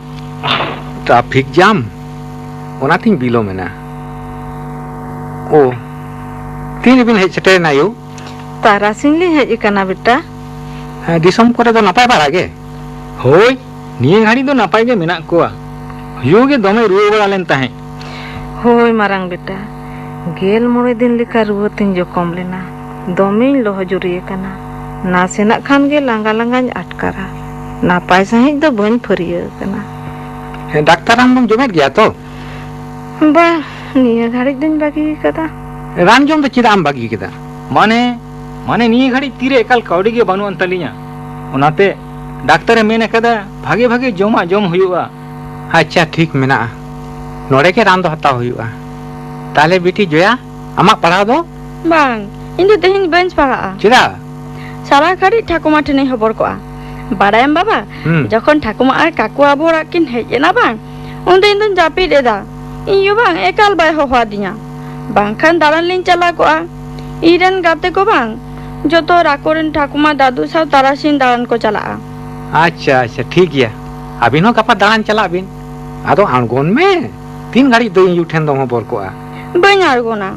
ᱴᱨᱟᱯᱷᱤᱠ ᱡᱟᱢ, ᱚᱱᱟᱛᱤᱧ ᱵᱤᱞᱚᱢ ᱮᱱᱟ᱾ ᱳ, ᱛᱤᱱ ᱨᱮᱵᱤᱱ ᱦᱮᱡ ᱥᱮᱴᱮᱨᱮᱱᱟ ᱭᱳ? ᱛᱟᱨᱟᱥᱤᱧ ᱞᱤᱧ ᱦᱮᱡ ᱟᱠᱟᱱᱟ ᱵᱮᱴᱟ᱾ ᱦᱮᱸ, ᱫᱤᱥᱚᱢ ᱠᱚᱨᱮ ᱫᱚ ᱱᱟᱯᱟᱭ ᱵᱟᱲᱟ ᱜᱮ? ᱦᱳᱭ, ᱱᱤᱭᱟᱹ ᱜᱷᱟᱹᱲᱤ ᱫᱚ ᱱᱟᱯᱟᱭ ᱜᱮ ᱢᱮᱱᱟᱜ ᱠᱚᱣᱟ᱾ ᱭᱳ ᱜᱮ ᱫᱚᱢᱮ ᱨᱩᱣᱟᱹ ᱵᱟᱲᱟ ᱞᱮᱱ ᱛᱟᱦᱮᱸᱫ᱾ ᱦᱳᱭ ᱢᱟᱨᱟᱝ ᱵᱮᱴᱟ, ᱜᱮᱞ ᱢᱚᱬᱮ ᱫᱤᱱ ᱞᱮᱠᱟ ᱨᱩᱣᱟᱹ ᱛᱤᱧ ᱡᱚᱠᱚᱢ ᱞᱮᱱᱟ᱾ ᱫᱚᱢᱮᱧ ᱞᱚᱦᱚᱡᱩᱨᱤ ᱟᱠᱟᱱᱟ᱾ ᱱᱟᱥᱮᱱᱟᱜ ᱠᱷᱟᱱ ᱜᱮ ᱞᱟᱸᱜᱟ ᱞᱟᱸᱜᱟᱧ ᱟᱴᱠᱟᱨᱟ᱾ ᱱᱟᱯᱟᱭ ᱥᱟᱺᱦᱤᱡ ᱫᱚ ᱵᱟᱹᱧ ᱯᱷᱟᱹᱨᱭᱟᱹ ᱟᱠᱟᱱᱟ᱾ ᱦᱮᱸ, ᱰᱟᱠᱛᱟᱨ ᱨᱟᱱ ᱫᱚᱢ ᱡᱚᱢᱮᱫ ᱜᱮᱭᱟ ᱛᱚ? ᱵᱟ, ᱱᱤᱭᱟᱹ ᱜᱷᱟᱹᱲᱤᱡ ᱫᱚᱧ ᱵᱟᱹᱜᱤ ᱟᱠᱟᱫᱟ᱾ ᱨᱟᱱ ᱡᱚᱢ ᱫᱚ ᱪᱮᱫᱟᱜ ᱮᱢ ᱵᱟᱹᱜᱤ ᱠᱮᱫᱟ? ᱢᱟᱱᱮ, ᱢᱟᱱᱮ ᱱᱤᱭᱟᱹ ᱜᱷᱟᱹᱲᱤᱡ ᱛᱤᱨᱮ ᱮᱠᱟᱞ ᱠᱟᱹᱣᱰᱤ ᱜᱮ ᱵᱟᱹᱱᱩᱜ ᱟᱱ ᱛᱟᱹᱞᱤᱧᱟ᱾ ᱚᱱᱟᱛᱮ ᱰᱟᱠᱛᱟᱨᱮ ᱢᱮᱱ ᱟᱠᱟᱫᱟ, ᱵᱷᱟᱜᱮ ᱵᱷᱟᱜᱮ ᱡᱚᱢᱟᱜ ᱡᱚᱢ ᱦᱩᱭᱩᱜᱼᱟ᱾ ᱟᱪᱪᱷᱟ, ᱴᱷᱤᱠ ᱢᱮᱱᱟᱜᱼᱟ᱾ ᱱᱚᱰᱮ ᱜᱮ ᱨᱟᱱ ᱫᱚ ᱦᱟᱛᱟᱣ ᱦᱩᱭᱩᱜᱼᱟ᱾ ᱛᱟᱦᱞᱮ ᱵᱤᱴᱤ ᱡᱚᱭᱟ, ᱟᱢᱟᱜ ᱯᱟᱲᱦᱟᱣ ᱫᱚ? ᱵᱟᱝ, ᱤᱧ ᱫᱚ ᱛᱮᱦᱮᱧ ᱵᱟᱹᱧ ᱯᱟᱲᱦᱟᱜᱼᱟ᱾ ᱪᱮᱫᱟᱜ? ᱥᱟᱨᱟ ᱜᱷᱟᱹᱲᱤᱡ ᱴᱷᱟᱹᱠᱩᱢᱟ ᱴᱷᱮᱱᱤᱧ ᱦᱚᱵᱚᱨ ᱠᱚᱜᱼᱟ᱾ ᱵᱟᱲᱟᱭᱟᱢ ᱵᱟᱵᱟ, ᱦᱩᱸ᱾ ᱡᱚᱠᱷᱚᱱ ᱴᱷᱟᱹᱠᱩᱢᱟ ᱟᱨ ᱠᱟᱠᱩ ᱟᱵᱚ ᱚᱲᱟᱜ ᱠᱤᱱ ᱦᱮᱡ ᱮᱱᱟ ᱵᱟᱝ, ᱩᱱᱫᱚ ᱤᱧ ᱫᱚᱧ ᱡᱟᱹᱯᱤᱫ ᱮᱫᱟ᱾ ᱤᱧ ᱭᱩ ᱵᱟᱝ ᱮᱠᱟᱞ ᱵᱟᱭ ᱦᱚᱦᱚ ᱟᱹᱫᱤᱧᱟ, ᱵᱟᱝᱠᱷᱟᱱ ᱫᱟᱬᱟᱱ ᱞᱤᱧ ᱪᱟᱞᱟᱣ ᱠᱚᱜᱼᱟ᱾ ᱤᱧ ᱨᱮᱱ ᱜᱟᱛᱮ ᱠᱚ ᱵᱟᱝ, ᱡᱚᱛᱚ ᱦᱚᱲ ᱟᱠᱚᱨᱮᱱ ᱴᱷᱟᱹᱠᱩᱢᱟ ᱫᱟᱫᱩ ᱥᱟᱶ ᱛᱟᱨᱟᱥᱤᱧ ᱫᱟᱬᱟᱱ ᱠᱚ ᱪᱟᱞᱟᱜᱼᱟ᱾ ᱟᱪᱪᱷᱟ, ᱟᱪᱪᱷᱟ, ᱴᱷᱤᱠ ᱜᱮᱭᱟ᱾ ᱟᱹᱵᱤᱱ ᱦᱚᱸ ᱜᱟᱯᱟ ᱫᱟᱬᱟᱱ ᱪᱟᱞᱟᱜ ᱵᱤᱱ᱾ ᱟᱫᱚ ᱟᱬᱜᱚᱱ ᱢᱮ᱾ ᱛᱤᱱ ᱜᱷᱟᱹᱲᱤᱡ ᱫᱚ ᱤᱧ ᱭᱩ ᱴᱷᱮᱱ ᱫᱚᱢ ᱦᱚᱵᱚᱨ ᱠᱚᱜᱼᱟ? ᱵᱟᱹᱧ ᱟᱬᱜᱚᱱᱟ᱾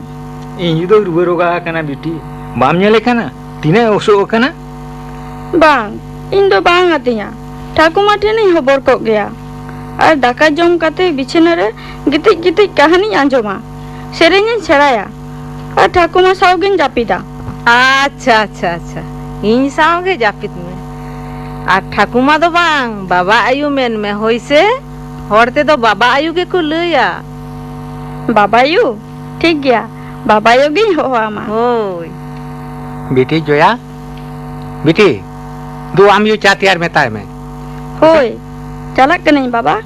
ᱤᱧ ᱭᱩ ᱫᱚ ᱨᱩᱣᱟᱹ ᱨᱚᱜᱟ ᱟᱠᱟᱱᱟ ᱵᱤᱴᱤ, ᱵᱟᱢ ᱧᱮᱞᱮ ᱠᱟᱱᱟ ᱛᱤᱱᱟᱹᱜ ᱮ ᱚᱥᱚᱜ ᱟᱠᱟᱱᱟ? ᱵᱟᱝ, ᱤᱧ ᱫᱚ ᱵᱟᱝ ᱟᱹᱛᱤᱧᱟ᱾ ᱴᱷᱟᱹᱠᱩᱢᱟ ᱴᱷᱮᱱᱤᱧ ᱦᱚᱵᱚᱨ ᱠᱚᱜ ᱜᱮᱭᱟ᱾ ᱟᱨ ᱫᱟᱠᱟ ᱡᱚᱢ ᱠᱟᱛᱮ ᱵᱤᱪᱷᱟᱹᱱᱟ ᱨᱮ ᱜᱤᱛᱤᱡ ᱜᱤᱛᱤᱡ ᱠᱟᱹᱦᱱᱤᱧ ᱟᱸᱡᱚᱢᱟ, ᱥᱮᱨᱮᱧᱤᱧ ᱥᱮᱬᱟᱭᱟ᱾ ᱟᱨ ᱴᱷᱟᱹᱠᱩᱢᱟ ᱥᱟᱶ ᱜᱤᱧ ᱡᱟᱹᱯᱤᱫᱟ᱾ ᱟᱪᱪᱷᱟ, ᱟᱪᱪᱷᱟ, ᱟᱪᱪᱷᱟ, ᱤᱧ ᱥᱟᱶ ᱜᱮ ᱡᱟᱹᱯᱤᱫ ᱢᱮ᱾ ᱟᱨ ᱴᱷᱟᱹᱠᱩᱢᱟ ᱫᱚ ᱵᱟᱝ, ᱵᱟᱵᱟ ᱟᱭᱩ ᱢᱮᱱ ᱢᱮ, ᱦᱳᱭ ᱥᱮ? ᱦᱚᱲ ᱛᱮᱫᱚ ᱵᱟᱵᱟ ᱟᱭᱩ ᱜᱮᱠᱚ ᱞᱟᱹᱭᱟ᱾ ᱵᱟᱵᱟ ᱟᱭᱩ? ᱴᱷᱤᱠ ᱜᱮᱭᱟ, ᱵᱟᱵᱟ ᱟᱭᱳ ᱜᱤᱧ ᱦᱚᱦᱚ ᱟᱢᱟ᱾ ᱦᱳᱭ᱾ ᱵᱤᱴᱤ ᱡᱚᱭᱟ, ᱵᱤᱴᱤ, ᱫᱩ ᱟᱢ ᱭᱩ ᱪᱟ ᱛᱮᱭᱟᱨ ᱢᱮᱛᱟᱭ ᱢᱮ᱾ ᱦᱳᱭ, ᱪᱟᱞᱟᱜ ᱠᱟᱹᱱᱟᱹᱧ ᱵᱟᱵᱟ᱾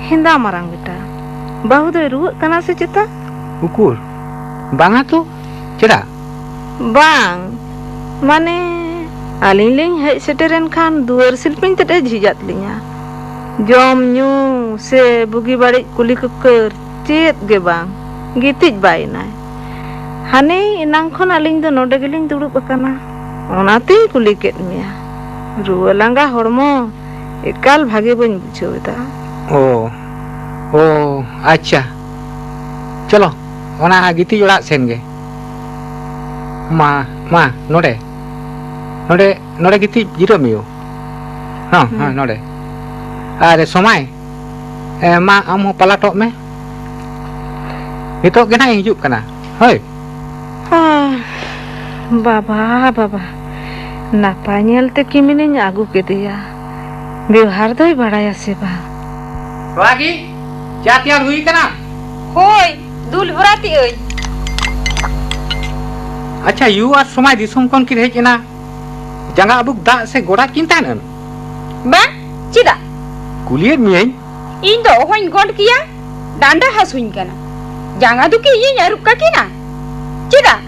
ᱦᱮᱸᱫᱟ ᱢᱟᱨᱟᱝ ᱵᱮᱴᱟ, ᱵᱟᱹᱦᱩ ᱫᱚᱭ ᱨᱩᱣᱟᱹᱜ ᱠᱟᱱᱟ ᱥᱮ ᱪᱮᱛᱟ? ᱩᱠᱩᱨ, ᱵᱟᱝᱟ ᱛᱚ᱾ ᱪᱮᱫᱟᱜ? ᱵᱟᱝ, ᱢᱟᱱᱮ, ᱟᱹᱞᱤᱧ ᱞᱤᱧ ᱦᱮᱡ ᱥᱮᱴᱮᱨᱮᱱ ᱠᱷᱟᱱ ᱫᱩᱣᱟᱹᱨ ᱥᱤᱞᱯᱤᱧ ᱛᱮᱫ ᱮ ᱡᱷᱤᱡᱟᱫ ᱞᱤᱧᱟ᱾ ᱡᱚᱢ ᱧᱩ ᱥᱮ ᱵᱩᱜᱤ ᱵᱟᱹᱲᱤᱡ ᱠᱩᱞᱤ ᱠᱩᱠᱟᱹᱨ ᱪᱮᱫ ᱜᱮ ᱵᱟᱝ, ᱜᱤᱛᱤᱡ ᱵᱟᱭ ᱮᱱᱟᱭ᱾ ᱦᱟᱱᱮ ᱮᱱᱟᱝ ᱠᱷᱚᱱ ᱟᱹᱞᱤᱧ ᱫᱚ ᱱᱚᱰᱮ ᱜᱮᱞᱤᱧ ᱫᱩᱲᱩᱵ ᱟᱠᱟᱱᱟ, ᱚᱱᱟᱛᱮᱧ ᱠᱩᱞᱤ ᱠᱮᱫ ᱢᱮᱭᱟ᱾ ᱨᱩᱣᱟᱹ ᱞᱟᱸᱜᱟ ᱦᱚᱲᱢᱚ ᱮᱠᱟᱞ ᱵᱷᱟᱜᱮ ᱵᱟᱹᱧ ᱵᱩᱡᱷᱟᱹᱣ ᱮᱫᱟ᱾ ᱚ, ᱚ, ᱟᱪᱪᱷᱟ, ᱪᱚᱞᱚ, ᱚᱱᱟ ᱜᱤᱛᱤᱡ ᱚᱲᱟᱜ ᱥᱮᱱ ᱜᱮ᱾ ᱢᱟ, ᱢᱟ, ᱱᱚᱰᱮ, ᱱᱚᱰᱮ, ᱱᱚᱰᱮ ᱜᱤᱛᱤᱡ ᱡᱤᱨᱟᱹᱜ ᱢᱮᱭᱳ᱾ ᱦᱚᱸ, ᱦᱚᱸ, ᱦᱩᱸ᱾ ᱱᱚᱰᱮ᱾ ᱟᱨ ᱥᱚᱢᱟᱭ, ᱮ, ᱢᱟ, ᱟᱢ ᱦᱚᱸ ᱯᱟᱞᱟᱴᱚᱜ ᱢᱮ᱾ ᱱᱤᱛᱚᱜ ᱜᱮ ᱱᱟᱜ ᱤᱧ ᱦᱤᱡᱩᱜ ᱠᱟᱱᱟ᱾ ᱦᱳᱭ᱾ ᱟᱦ, ᱵᱟᱵᱟ, ᱵᱟᱵᱟ, ᱱᱟᱯᱟᱭ ᱧᱮᱞᱛᱮ ᱠᱤᱢᱤᱱᱤᱧ ᱟᱹᱜᱩ ᱠᱮᱫᱮᱭᱟ᱾ ᱵᱮᱣᱦᱟᱨ ᱫᱚᱭ ᱵᱟᱲᱟᱭᱟ ᱥᱮ ᱵᱟᱝ? ᱥᱚᱦᱟᱜᱤ, ᱪᱟ ᱛᱮᱭᱟᱨ ᱦᱩᱭ ᱠᱟᱱᱟ? ᱦᱳᱭ, ᱫᱩᱞ ᱵᱷᱚᱨᱟᱛᱤ ᱟᱹᱧ᱾ ᱟᱪᱪᱷᱟ, ᱭᱩ ᱟᱨ ᱥᱚᱢᱟᱭ ᱫᱤᱥᱚᱢ ᱠᱷᱚᱱ ᱠᱤᱱ ᱦᱮᱡ ᱮᱱᱟ᱾ ᱡᱟᱸᱜᱟ ᱟᱹᱵᱩᱠ ᱫᱟᱜ ᱥᱮ ᱜᱚᱰᱟ ᱠᱤᱱ ᱛᱟᱦᱮᱱ ᱮᱢ? ᱵᱟᱝ, ᱪᱮᱫᱟᱜ? ᱠᱩᱞᱤᱭᱮᱫ ᱢᱤᱭᱟᱹᱧ᱾ ᱤᱧ ᱫᱚ ᱚᱦᱚᱧ ᱜᱚᱰ ᱠᱮᱭᱟ, ᱰᱟᱸᱰᱟ ᱦᱟᱹᱥᱩᱧ ᱠᱟᱱᱟ᱾ ᱡᱟᱸᱜᱟ ᱫᱚ ᱠᱤ ᱤᱧᱤᱧ ᱟᱹᱨᱩᱵ ᱠᱟᱠᱤᱱᱟ? ᱪᱮᱫᱟᱜ?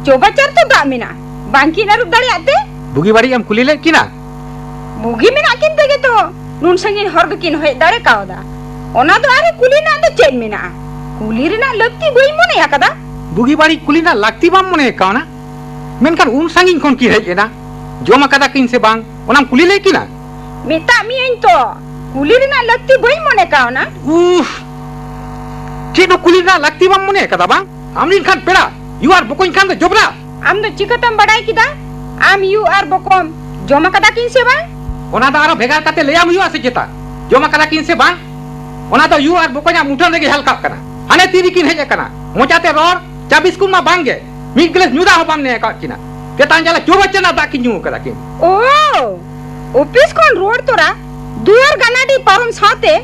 ᱪᱳᱵᱟᱪᱟᱨ ᱛᱚ ᱫᱟᱜ ᱢᱮᱱᱟᱜᱼᱟ, ᱵᱟᱝ ᱠᱤᱱ ᱟᱹᱨᱩᱵ ᱫᱟᱲᱮᱭᱟᱜ ᱛᱮ? ᱵᱩᱜᱤ ᱵᱟᱹᱲᱤᱡ ᱮᱢ ᱠᱩᱞᱤ ᱞᱮᱫ ᱠᱤᱱᱟ? ᱵᱩᱜᱤ ᱢᱮᱱᱟᱜ ᱠᱤᱱ ᱛᱮᱜᱮ ᱛᱚ ᱱᱩᱱ ᱥᱟᱺᱜᱤᱧ ᱦᱚᱨ ᱫᱚᱠᱤᱱ ᱦᱮᱡ ᱫᱟᱲᱮ ᱠᱟᱣᱫᱟ᱾ ᱚᱱᱟ ᱫᱚ ᱟᱨᱦᱚᱸ ᱠᱩᱞᱤ ᱨᱮᱱᱟᱜ ᱫᱚ ᱪᱮᱫ ᱢᱮᱱᱟᱜᱼᱟ? ᱠᱩᱞᱤ ᱨᱮᱱᱟᱜ ᱞᱟᱹᱠᱛᱤ ᱵᱟᱹᱧ ᱢᱚᱱᱮ ᱟᱠᱟᱫᱟ᱾ ᱵᱩᱜᱤ ᱵᱟᱹᱲᱤᱡ ᱠᱩᱞᱤ ᱨᱮᱱᱟᱜ ᱞᱟᱹᱠᱛᱤ ᱵᱟᱢ ᱢᱚᱱᱮ ᱠᱟᱣᱱᱟ? ᱢᱮᱱᱠᱷᱟᱱ ᱩᱱ ᱥᱟᱺᱜᱤᱧ ᱠᱷᱚᱱ ᱠᱤᱱ ᱦᱮᱡ ᱮᱱᱟ, ᱡᱚᱢ ᱟᱠᱟᱫᱟ ᱠᱤᱱ ᱥᱮ ᱵᱟᱝ, ᱚᱱᱟᱢ ᱠᱩᱞᱤ ᱞᱮᱫ ᱠᱤᱱᱟ? ᱢᱮᱛᱟᱜ ᱢᱤᱭᱟᱹᱧ ᱛᱚ, ᱠᱩᱞᱤ ᱨᱮᱱᱟᱜ ᱞᱟᱹᱠᱛᱤ ᱵᱟᱹᱧ ᱢᱚᱱᱮ ᱠᱟᱣᱱᱟ᱾ ᱩᱦ, ᱪᱮᱫ ᱦᱚᱸ ᱠᱩᱞᱤ ᱨᱮᱱᱟᱜ ᱞᱟᱹᱠᱛᱤ ᱵᱟᱢ ᱢᱚᱱᱮ ᱟᱠᱟᱫᱟ ᱵᱟᱝ? ᱟᱢ ᱨᱤᱱ ᱠᱷᱟᱱ ᱯᱮᱲᱟ, ᱭᱩ ᱟᱨ ᱵᱚᱠᱚᱧ ᱠᱷᱟᱱ ᱫᱚ ᱡᱚᱵᱽᱨᱟ᱾ ᱟᱢ ᱫᱚ ᱪᱤᱠᱟᱹᱛᱮᱢ ᱵᱟᱰᱟᱭ ᱠᱮᱫᱟ? ᱟᱢ ᱭᱩ ᱟᱨ ᱵᱚᱠᱚᱢ ᱡᱚᱢ ᱟᱠᱟᱫᱟ ᱠᱤᱱ ᱥᱮ ᱵᱟᱝ? ᱚᱱᱟ ᱫᱚ ᱟᱨᱦᱚᱸ ᱵᱷᱮᱜᱟᱨ ᱠᱟᱛᱮ ᱞᱟᱹᱭᱟᱢ ᱦᱩᱭᱩᱜᱼᱟ ᱥᱮ ᱪᱮᱛᱟ? ᱡᱚᱢ ᱟᱠᱟᱫᱟ ᱠᱤᱱ ᱥᱮ ᱵᱟᱝ, ᱚᱱᱟ ᱫᱚ ᱭᱩ ᱟᱨ ᱵᱚᱠᱚᱧᱟᱜ ᱢᱩᱴᱷᱟᱹᱱ ᱨᱮᱜᱮ ᱦᱮᱞᱠᱟᱜ ᱠᱟᱱᱟ᱾ ᱦᱟᱱᱮ ᱛᱤ ᱨᱮᱠᱤᱱ ᱦᱮᱡ ᱟᱠᱟᱱᱟ, ᱢᱚᱪᱟᱛᱮ ᱨᱚᱲ, ᱪᱟ ᱵᱤᱥᱠᱩᱴ ᱢᱟ ᱵᱟᱝ ᱜᱮ, ᱢᱤᱫ ᱜᱤᱞᱟᱹᱥ ᱧᱩ ᱫᱟᱜ ᱦᱚᱸ ᱵᱟᱢ ᱱᱮ ᱟᱠᱟᱫ ᱠᱤᱱᱟ᱾ ᱛᱮᱛᱟᱝ ᱡᱟᱞᱟ ᱪᱳᱵᱟᱪᱟᱨ ᱨᱮᱱᱟᱜ ᱫᱟᱜ ᱠᱤᱱ ᱧᱩ ᱟᱠᱟᱫᱟ ᱠᱤᱱ᱾ ᱳ, ᱚᱯᱷᱤᱥ ᱠᱷᱚᱱ ᱨᱩᱣᱟᱹᱲ ᱛᱚᱨᱟ ᱫᱩᱣᱟᱹᱨ ᱜᱟᱱᱟᱰᱤ ᱯᱟᱨᱚᱢ ᱥᱟᱶᱛᱮ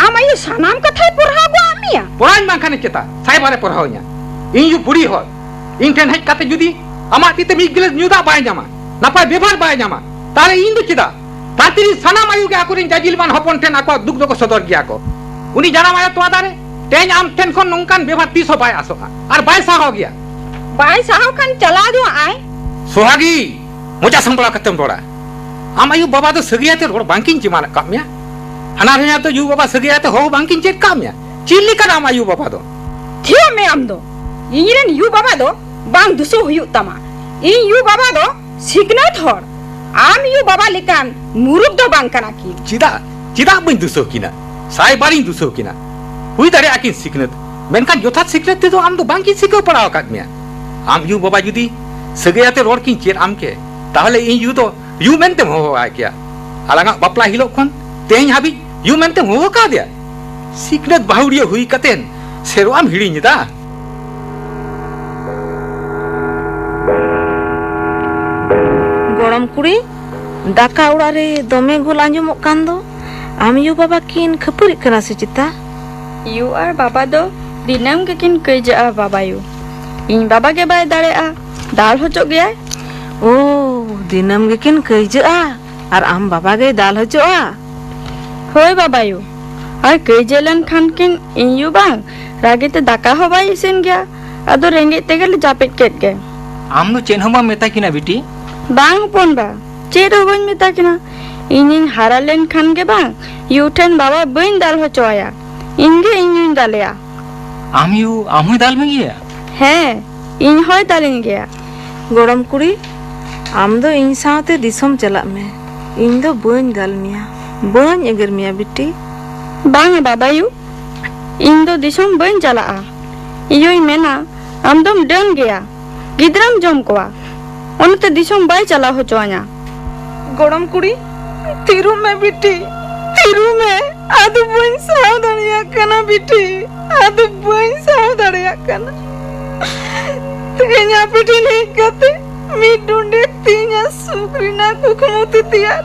ᱟᱢ ᱟᱭᱳ ᱥᱟᱱᱟᱢ ᱠᱟᱛᱷᱟᱭ ᱯᱚᱨᱦᱟᱣ ᱜᱚᱫ ᱟᱫ ᱢᱮᱭᱟ? ᱯᱚᱨᱦᱟᱣᱤᱧ ᱵᱟᱝᱠᱷᱟᱱ ᱪᱮᱛᱟ, ᱥᱟᱭᱵᱟᱨᱮ ᱯᱚᱨᱦᱟᱣᱤᱧᱟ᱾ ᱤᱧ ᱭᱩ ᱵᱩᱲᱦᱤ ᱦᱚᱲ, ᱤᱧ ᱴᱷᱮᱱ ᱦᱮᱡ ᱠᱟᱛᱮ ᱡᱩᱫᱤ ᱟᱢᱟᱜ ᱛᱤ ᱛᱮ ᱢᱤᱫ ᱜᱤᱞᱟᱹᱥ ᱧᱩ ᱫᱟᱜ ᱵᱟᱭ ᱧᱟᱢᱟ, ᱱᱟᱯᱟᱭ ᱵᱮᱵᱷᱟᱨ ᱵᱟᱭ ᱧᱟᱢᱟ, ᱛᱟᱦᱞᱮ ᱤᱧ ᱫᱚ ᱪᱮᱫᱟᱜ? ᱫᱷᱟᱹᱨᱛᱤ ᱨᱤᱱ ᱥᱟᱱᱟᱢ ᱟᱭᱳ ᱜᱮ ᱟᱠᱚᱨᱮᱱ ᱡᱟᱡᱤᱞᱢᱟᱱ ᱦᱚᱯᱚᱱ ᱴᱷᱮᱱ ᱟᱠᱚᱣᱟᱜ ᱫᱩᱠ ᱫᱚᱠᱚ ᱥᱚᱫᱚᱨ ᱜᱮᱭᱟ ᱠᱚ᱾ ᱩᱱᱤ ᱡᱟᱱᱟᱢ ᱟᱭᱳ ᱛᱚᱣᱟ ᱫᱟᱨᱮ ᱛᱮᱦᱮᱧ ᱟᱢ ᱴᱷᱮᱱ ᱠᱷᱚᱱ ᱱᱚᱝᱠᱟᱱ ᱵᱮᱵᱷᱟᱨ ᱛᱤᱥ ᱦᱚᱸ ᱵᱟᱭ ᱟᱥᱚᱜᱼᱟ ᱟᱨ ᱵᱟᱭ ᱥᱟᱦᱟᱣ ᱜᱮᱭᱟ᱾ ᱵᱟᱭ ᱥᱟᱦᱟᱣ ᱠᱷᱟᱱ ᱪᱟᱞᱟᱣ ᱫᱚ ᱟᱭ᱾ ᱥᱚᱦᱟᱜᱤ, ᱢᱚᱪᱟ ᱥᱟᱢᱵᱲᱟᱣ ᱠᱟᱛᱮᱢ ᱨᱚᱲᱟ᱾ ᱟᱢ ᱟᱭᱳ ᱵᱟᱵᱟ ᱫᱚ ᱥᱟᱹᱜᱟᱹᱭ ᱟᱛᱮ ᱨᱚᱲ ᱵᱟᱝᱠᱤᱱ ᱪᱮᱢᱟᱱ ᱟᱠᱟᱫ ᱢᱮᱭᱟ᱾ ᱦᱟᱱᱟ ᱨᱮᱦᱚᱸ ᱫᱚ ᱭᱩ ᱵᱟᱵᱟ ᱥᱟᱹᱜᱟᱹᱭ ᱟᱛᱮ ᱦᱚᱦᱚ ᱵᱟᱝᱠᱤᱱ ᱪᱮᱫ ᱠᱟᱜ ᱢᱮᱭᱟ᱾ ᱪᱮᱫ ᱞᱮᱠᱟᱱ ᱟᱢ ᱟᱭᱳ ᱵᱟᱵᱟ ᱫᱚ? ᱛᱷᱤᱨᱚᱜ ᱢᱮ ᱟᱢ ᱫᱚ᱾ ᱤᱧᱨᱮᱱ ᱭᱩ ᱵᱟᱵᱟ ᱫᱚ ᱵᱟᱝ ᱫᱩᱥᱟᱹᱣ ᱦᱩᱭᱩᱜ ᱛᱟᱢᱟ᱾ ᱤᱧ ᱭᱩ ᱵᱟᱵᱟ ᱫᱚ ᱥᱤᱠᱷᱱᱟᱹᱛ ᱦᱚᱲ, ᱟᱢ ᱭᱩ ᱵᱟᱵᱟ ᱞᱮᱠᱟᱱ ᱢᱩᱨᱩᱠ ᱫᱚ ᱵᱟᱝ ᱠᱟᱱᱟ ᱠᱤᱱ᱾ ᱪᱮᱫᱟᱜ, ᱪᱮᱫᱟᱜ ᱵᱟᱹᱧ ᱫᱩᱥᱟᱹᱣ ᱠᱤᱱᱟ? ᱥᱟᱭ ᱵᱟᱨᱤᱧ ᱫᱩᱥᱟᱹᱣ ᱠᱤᱱᱟ᱾ ᱦᱩᱭ ᱫᱟᱲᱮᱭᱟᱜᱼᱟ ᱠᱤᱱ ᱥᱤᱠᱷᱱᱟᱹᱛ, ᱢᱮᱱᱠᱷᱟᱱ ᱡᱚᱛᱷᱟᱛ ᱥᱤᱠᱷᱱᱟᱹᱛ ᱛᱮᱫᱚ ᱟᱢ ᱫᱚ ᱵᱟᱝ ᱠᱤᱱ ᱥᱤᱠᱷᱟᱹᱣ ᱯᱟᱲᱟᱣ ᱟᱠᱟᱫ ᱢᱮᱭᱟ᱾ ᱟᱢ ᱭᱩ ᱵᱟᱵᱟ ᱡᱩᱫᱤ ᱥᱟᱹᱜᱟᱹᱭ ᱟᱛᱮ ᱨᱚᱲ ᱠᱤᱱ ᱪᱮᱫ ᱟᱢ ᱠᱮ, ᱛᱟᱦᱚᱞᱮ ᱤᱧ ᱭᱩ ᱫᱚ ᱭᱩ ᱢᱮᱱᱛᱮᱢ ᱦᱚᱦᱚ ᱟᱭ ᱠᱮᱭᱟ᱾ ᱟᱞᱟᱝᱟᱜ ᱵᱟᱯᱞᱟ ᱦᱤᱞᱳᱜ ᱠᱷᱚᱱ ᱛᱮᱦᱮᱧ ᱦᱟᱹᱵᱤᱡ ᱭᱩ ᱢᱮᱱᱛᱮᱢ ᱦᱚᱦᱚ ᱠᱟᱣᱫᱮᱭᱟ? ᱥᱤᱠᱷᱱᱟᱹᱛ ᱵᱟᱹᱦᱩᱲᱤᱭᱟᱹ ᱦᱩᱭ ᱠᱟᱛᱮᱱ ᱥᱮᱨᱣᱟᱢ ᱦᱤᱲᱤᱧ ᱮᱫᱟ? ᱜᱚᱲᱚᱢ ᱠᱩᱲᱤ, ᱫᱟᱠᱟ ᱚᱲᱟᱜ ᱨᱮ ᱫᱚᱢᱮ ᱜᱳᱞ ᱟᱸᱡᱚᱢᱚᱜ ᱠᱟᱱ ᱫᱚ᱾ ᱟᱢ ᱭᱩ ᱵᱟᱵᱟ ᱠᱤᱱ ᱠᱷᱟᱹᱯᱟᱹᱨᱤᱜ ᱠᱟᱱᱟ ᱥᱮ ᱪᱮᱛᱟ? ᱭᱩ ᱟᱨ ᱵᱟᱵᱟ ᱫᱚ ᱫᱤᱱᱟᱹᱢ ᱜᱮᱠᱤᱱ ᱠᱟᱹᱭᱡᱟᱹᱜᱼᱟ ᱵᱟᱵᱟᱭᱩ᱾ ᱤᱧ ᱵᱟᱵᱟ ᱜᱮ ᱵᱟᱭ ᱫᱟᱲᱮᱭᱟᱜᱼᱟ, ᱫᱟᱞ ᱦᱚᱪᱚᱜ ᱜᱮᱭᱟᱭ᱾ ᱳ, ᱫᱤᱱᱟᱹᱢ ᱜᱮᱠᱤᱱ ᱠᱟᱹᱭᱡᱟᱹᱜᱼᱟ ᱟᱨ ᱟᱢ ᱵᱟᱵᱟ ᱜᱮᱭ ᱫᱟᱞ ᱦᱚᱪᱚᱜᱼᱟ? ᱦᱳᱭ ᱵᱟᱵᱟᱭᱩ, ᱟᱨ ᱠᱟᱹᱭᱡᱟᱹ ᱞᱮᱱᱠᱷᱟᱱ ᱠᱤᱱ ᱤᱧ ᱭᱩ ᱵᱟᱝ ᱨᱟᱹᱜᱤ ᱛᱮ ᱫᱟᱠᱟ ᱦᱚᱸ ᱵᱟᱭ ᱤᱥᱤᱱ ᱜᱮᱭᱟ᱾ ᱟᱫᱚ ᱨᱮᱸᱜᱮᱡ ᱛᱮᱜᱮ ᱞᱮ ᱡᱟᱹᱯᱤᱫ ᱠᱮᱫ ᱜᱮ᱾ ᱟᱢ ᱫᱚ ᱪᱮᱫ ᱦᱚᱸ ᱵᱟᱢ ᱢᱮᱛᱟ ᱠᱤᱱᱟ ᱵᱤᱴᱤ? ᱵᱟᱝ ᱦᱚᱯᱚᱱ ᱵᱟ, ᱪᱮᱫ ᱦᱚᱸ ᱵᱟᱹᱧ ᱢᱮᱛᱟ ᱠᱤᱱᱟ᱾ ᱤᱧᱤᱧ ᱦᱟᱨᱟ ᱞᱮᱱ ᱠᱷᱟᱱ ᱜᱮ ᱵᱟᱝ, ᱭᱩ ᱴᱷᱮᱱ ᱵᱟᱵᱟ ᱵᱟᱹᱧ ᱫᱟᱞ ᱦᱚᱪᱚ ᱟᱭᱟ᱾ ᱤᱧ ᱜᱮ ᱤᱧ ᱭᱩᱧ ᱫᱟᱞᱮᱭᱟ᱾ ᱟᱢ ᱭᱩ ᱟᱢ ᱦᱚᱸᱭ ᱫᱟᱞ ᱢᱮ ᱜᱮᱭᱟ? ᱦᱮᱸ, ᱤᱧ ᱦᱚᱸᱭ ᱫᱟᱞᱤᱧ ᱜᱮᱭᱟ᱾ ᱜᱚᱲᱚᱢ ᱠᱩᱲᱤ, ᱟᱢ ᱫᱚ ᱤᱧ ᱥᱟᱶᱛᱮ ᱫᱤᱥᱚᱢ ᱪᱟᱞᱟᱜ ᱢᱮ᱾ ᱤᱧ ᱫᱚ ᱵᱟᱹᱧ ᱫᱟᱞ ᱢᱮᱭᱟ, ᱵᱟᱹᱧ ᱮᱜᱮᱨ ᱢᱮᱭᱟ ᱵᱤᱴᱤ᱾ ᱵᱟᱝᱟ ᱵᱟᱵᱟᱭᱩ, ᱤᱧ ᱫᱚ ᱫᱤᱥᱚᱢ ᱵᱟᱹᱧ ᱪᱟᱞᱟᱜᱼᱟ᱾ ᱭᱩᱭ ᱢᱮᱱᱟ, ᱟᱢ ᱫᱚᱢ ᱰᱟᱹᱱ ᱜᱮᱭᱟ, ᱜᱤᱫᱽᱨᱟᱹᱢ ᱡᱚᱢ ᱠᱚᱣᱟ, ᱚᱱᱟᱛᱮ ᱫᱤᱥᱚᱢ ᱵᱟᱭ ᱪᱟᱞᱟᱣ ᱦᱚᱪᱚ ᱟᱧᱟ᱾ ᱜᱚᱲᱚᱢ ᱠᱩᱲᱤ, ᱛᱷᱤᱨᱩᱜ ᱢᱮ ᱵᱤᱴᱤ, ᱛᱷᱤᱨᱩᱜ ᱢᱮ᱾ ᱟᱫᱚ ᱵᱟᱹᱧ ᱥᱟᱦᱟᱣ ᱫᱟᱲᱮᱭᱟᱜ ᱠᱟᱱᱟ ᱵᱤᱴᱤ, ᱟᱫᱚ ᱵᱟᱹᱧ ᱥᱟᱦᱟᱣ ᱫᱟᱲᱮᱭᱟᱜ ᱠᱟᱱᱟ᱾ ᱛᱮᱦᱮᱧ ᱟᱯᱮ ᱴᱷᱮᱱ ᱦᱮᱡ ᱠᱟᱛᱮ ᱢᱤᱫ ᱰᱚᱸᱰᱮᱠ ᱛᱤᱧᱟ ᱥᱩᱠ ᱨᱮᱱᱟᱜ ᱠᱩᱠᱢᱩ ᱛᱮ ᱛᱮᱭᱟᱨ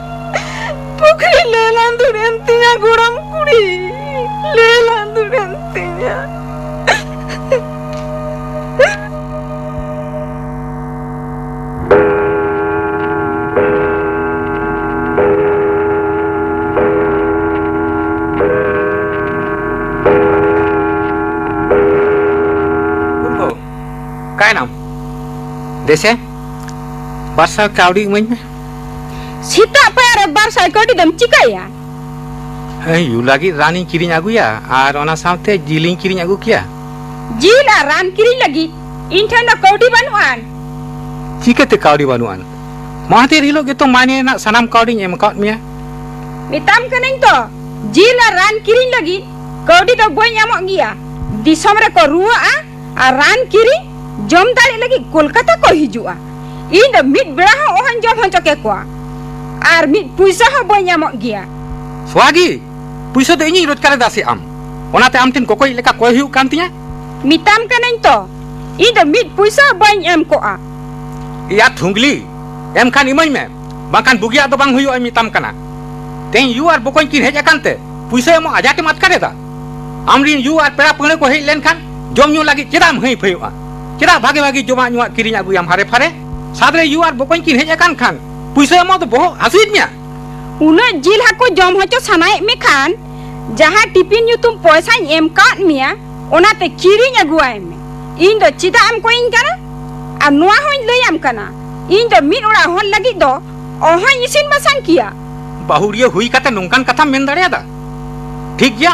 ᱯᱩᱠᱷᱨᱤ ᱞᱮ ᱞᱟᱸᱫᱩᱲ ᱮᱱ ᱛᱤᱧᱟ ᱜᱚᱲᱚᱢ ᱠᱩᱲᱤ, ᱞᱮ ᱞᱟᱸᱫᱩᱲ ᱮᱱ ᱛᱤᱧᱟ᱾ ᱚᱠᱟᱭᱱᱟᱢ? ᱫᱮᱥᱮ, ᱵᱟᱨ ᱥᱟᱭ ᱠᱟᱹᱣᱰᱤ ᱤᱢᱟᱹᱧ ᱢᱮ᱾ ᱥᱮᱛᱟᱜ ᱯᱟᱭᱟᱨ ᱨᱮ ᱵᱟᱨ ᱥᱟᱭ ᱠᱟᱹᱣᱰᱤ ᱫᱚᱢ ᱪᱤᱠᱟᱹᱭᱟ? ᱦᱮᱸ, ᱭᱩ ᱞᱟᱹᱜᱤᱫ ᱨᱟᱱᱤᱧ ᱠᱤᱨᱤᱧ ᱟᱹᱜᱩᱭᱟ ᱟᱨ ᱚᱱᱟ ᱥᱟᱶᱛᱮ ᱡᱤᱞᱤᱧ ᱠᱤᱨᱤᱧ ᱟᱹᱜᱩ ᱠᱮᱭᱟ᱾ ᱡᱤᱞ ᱟᱨ ᱨᱟᱱ ᱠᱤᱨᱤᱧ ᱞᱟᱹᱜᱤᱫ ᱤᱧ ᱴᱷᱮᱱ ᱫᱚ ᱠᱟᱹᱣᱰᱤ ᱵᱟᱹᱱᱩᱜ ᱟᱱ᱾ ᱪᱤᱠᱟᱹᱛᱮ ᱠᱟᱹᱣᱰᱤ ᱵᱟᱹᱱᱩᱜ ᱟᱱ? ᱢᱟᱦᱟᱫᱮᱨ ᱦᱤᱞᱳᱜ ᱜᱮᱛᱚ ᱢᱟᱭᱱᱮ ᱨᱮᱱᱟᱜ ᱥᱟᱱᱟᱢ ᱠᱟᱹᱣᱰᱤᱧ ᱮᱢ ᱟᱠᱟᱫ ᱢᱮᱭᱟ᱾ ᱢᱮᱛᱟᱢ ᱠᱟᱹᱱᱟᱹᱧ ᱛᱚ, ᱡᱤᱞ ᱟᱨ ᱨᱟᱱ ᱠᱤᱨᱤᱧ ᱞᱟᱹᱜᱤᱫ ᱠᱟᱹᱣᱰᱤ ᱫᱚ ᱵᱟᱹᱧ ᱮᱢᱚᱜ ᱜᱮᱭᱟ᱾ ᱫᱤᱥᱚᱢ ᱨᱮᱠᱚ ᱨᱩᱣᱟᱹᱜᱼᱟ ᱟᱨ ᱨᱟᱱ ᱠᱤᱨᱤᱧ ᱡᱚᱢ ᱫᱟᱲᱮ ᱞᱟᱹᱜᱤᱫ ᱠᱳᱞᱠᱟᱛᱟ ᱠᱚ ᱦᱤᱡᱩᱜᱼᱟ᱾ ᱤᱧ ᱫᱚ ᱢᱤᱫ ᱵᱮᱲᱟ ᱦᱚᱸ ᱚᱦᱚᱧ ᱡᱚᱢ ᱦᱚᱪᱚ ᱠᱮᱠᱚᱣᱟ ᱟᱨ ᱢᱤᱫ ᱯᱩᱭᱥᱟᱹ ᱦᱚᱸ ᱵᱟᱹᱧ ᱮᱢᱚᱜ ᱜᱮᱭᱟ᱾ ᱥᱚᱦᱟᱜᱤ, ᱯᱩᱭᱥᱟᱹ ᱫᱚ ᱤᱧᱤᱧ ᱨᱳᱡᱽᱜᱟᱨ ᱮᱫᱟ ᱥᱮ ᱟᱢ? ᱚᱱᱟᱛᱮ ᱟᱢ ᱴᱷᱮᱱ ᱠᱚᱠᱚᱭ ᱞᱮᱠᱟ ᱠᱚᱭ ᱦᱩᱭᱩᱜ ᱠᱟᱱ ᱛᱤᱧᱟ? ᱢᱮᱛᱟᱢ ᱠᱟᱹᱱᱟᱹᱧ ᱛᱚ, ᱤᱧ ᱫᱚ ᱢᱤᱫ ᱯᱩᱭᱥᱟᱹ ᱦᱚᱸ ᱵᱟᱹᱧ ᱮᱢ ᱠᱚᱜᱼᱟ᱾ ᱮᱭᱟ ᱛᱷᱩᱝᱜᱽᱞᱤ, ᱮᱢ ᱠᱷᱟᱱ ᱤᱢᱟᱹᱧ ᱢᱮ, ᱵᱟᱝᱠᱷᱟᱱ ᱵᱩᱜᱤᱭᱟᱜ ᱫᱚ ᱵᱟᱝ ᱦᱩᱭᱩᱜᱼᱟ, ᱢᱮᱛᱟᱢ ᱠᱟᱱᱟ᱾ ᱛᱮᱦᱮᱧ ᱭᱩ ᱟᱨ ᱵᱚᱠᱚᱧ ᱠᱤᱱ ᱦᱮᱡ ᱟᱠᱟᱱ ᱛᱮ ᱯᱩᱭᱥᱟᱹ ᱮᱢᱚᱜ ᱟᱡᱷᱟᱴ ᱮᱢ ᱟᱴᱠᱟᱨ ᱮᱫᱟ? ᱟᱢ ᱨᱤᱱ ᱭᱩ ᱟᱨ ᱯᱮᱲᱟ ᱯᱟᱹᱦᱲᱟᱹ ᱠᱚ ᱦᱮᱡ ᱞᱮᱱᱠᱷᱟᱱ ᱡᱚᱢ ᱧᱩ ᱞᱟᱹᱜᱤᱫ ᱪᱮᱫᱟᱜ ᱮᱢ ᱦᱟᱹᱭ ᱯᱷᱟᱹᱭᱚᱜᱼᱟ? ᱪᱮᱫᱟᱜ ᱵᱷᱟᱜᱮ ᱵᱷᱟᱜᱮ ᱡᱚᱢᱟᱜ ᱧᱩᱣᱟᱜ ᱠᱤᱨᱤᱧ ᱟᱹᱜᱩᱭᱟᱢ ᱦᱟᱨᱮ ᱯᱷᱟᱨᱮ? ᱥᱟᱫ ᱨᱮ ᱭᱩ ᱟᱨ ᱵᱚᱠᱚᱧ ᱠᱤᱱ ᱦᱮᱡ ᱟᱠᱟᱱ ᱠᱷᱟᱱ ᱯᱩᱭᱥᱟᱹ ᱮᱢᱚᱜ ᱫᱚ ᱵᱚᱦᱚᱜ ᱦᱟᱹᱥᱩᱭᱮᱫ ᱢᱮᱭᱟ? ᱩᱱᱟᱹᱜ ᱡᱤᱞ ᱦᱟᱹᱠᱩ ᱡᱚᱢ ᱦᱚᱪᱚ ᱥᱟᱱᱟᱭᱮᱫ ᱢᱮ ᱠᱷᱟᱱ, ᱡᱟᱦᱟᱸ ᱴᱤᱯᱤᱱ ᱧᱩᱛᱩᱢ ᱯᱚᱭᱥᱟᱧ ᱮᱢ ᱠᱟᱣᱟᱫ ᱢᱮᱭᱟ, ᱚᱱᱟᱛᱮ ᱠᱤᱨᱤᱧ ᱟᱹᱜᱩᱣᱟᱭ ᱢᱮ᱾ ᱤᱧ ᱫᱚ ᱪᱮᱫᱟᱜ ᱮᱢ ᱠᱚᱭᱤᱧ ᱠᱟᱱᱟ? ᱟᱨ ᱱᱚᱣᱟ ᱦᱚᱸᱧ ᱞᱟᱹᱭᱟᱢ ᱠᱟᱱᱟ, ᱤᱧ ᱫᱚ ᱢᱤᱫ ᱚᱲᱟᱜ ᱦᱚᱲ ᱞᱟᱹᱜᱤᱫ ᱫᱚ ᱚᱦᱚᱧ ᱤᱥᱤᱱ ᱵᱟᱥᱟᱝ ᱠᱮᱭᱟ᱾ ᱵᱟᱹᱦᱩᱲᱤᱭᱟᱹ ᱦᱩᱭ ᱠᱟᱛᱮ ᱱᱚᱝᱠᱟᱱ ᱠᱟᱛᱷᱟᱢ ᱢᱮᱱ ᱫᱟᱲᱮᱭᱟᱫᱟ? ᱴᱷᱤᱠ ᱜᱮᱭᱟ,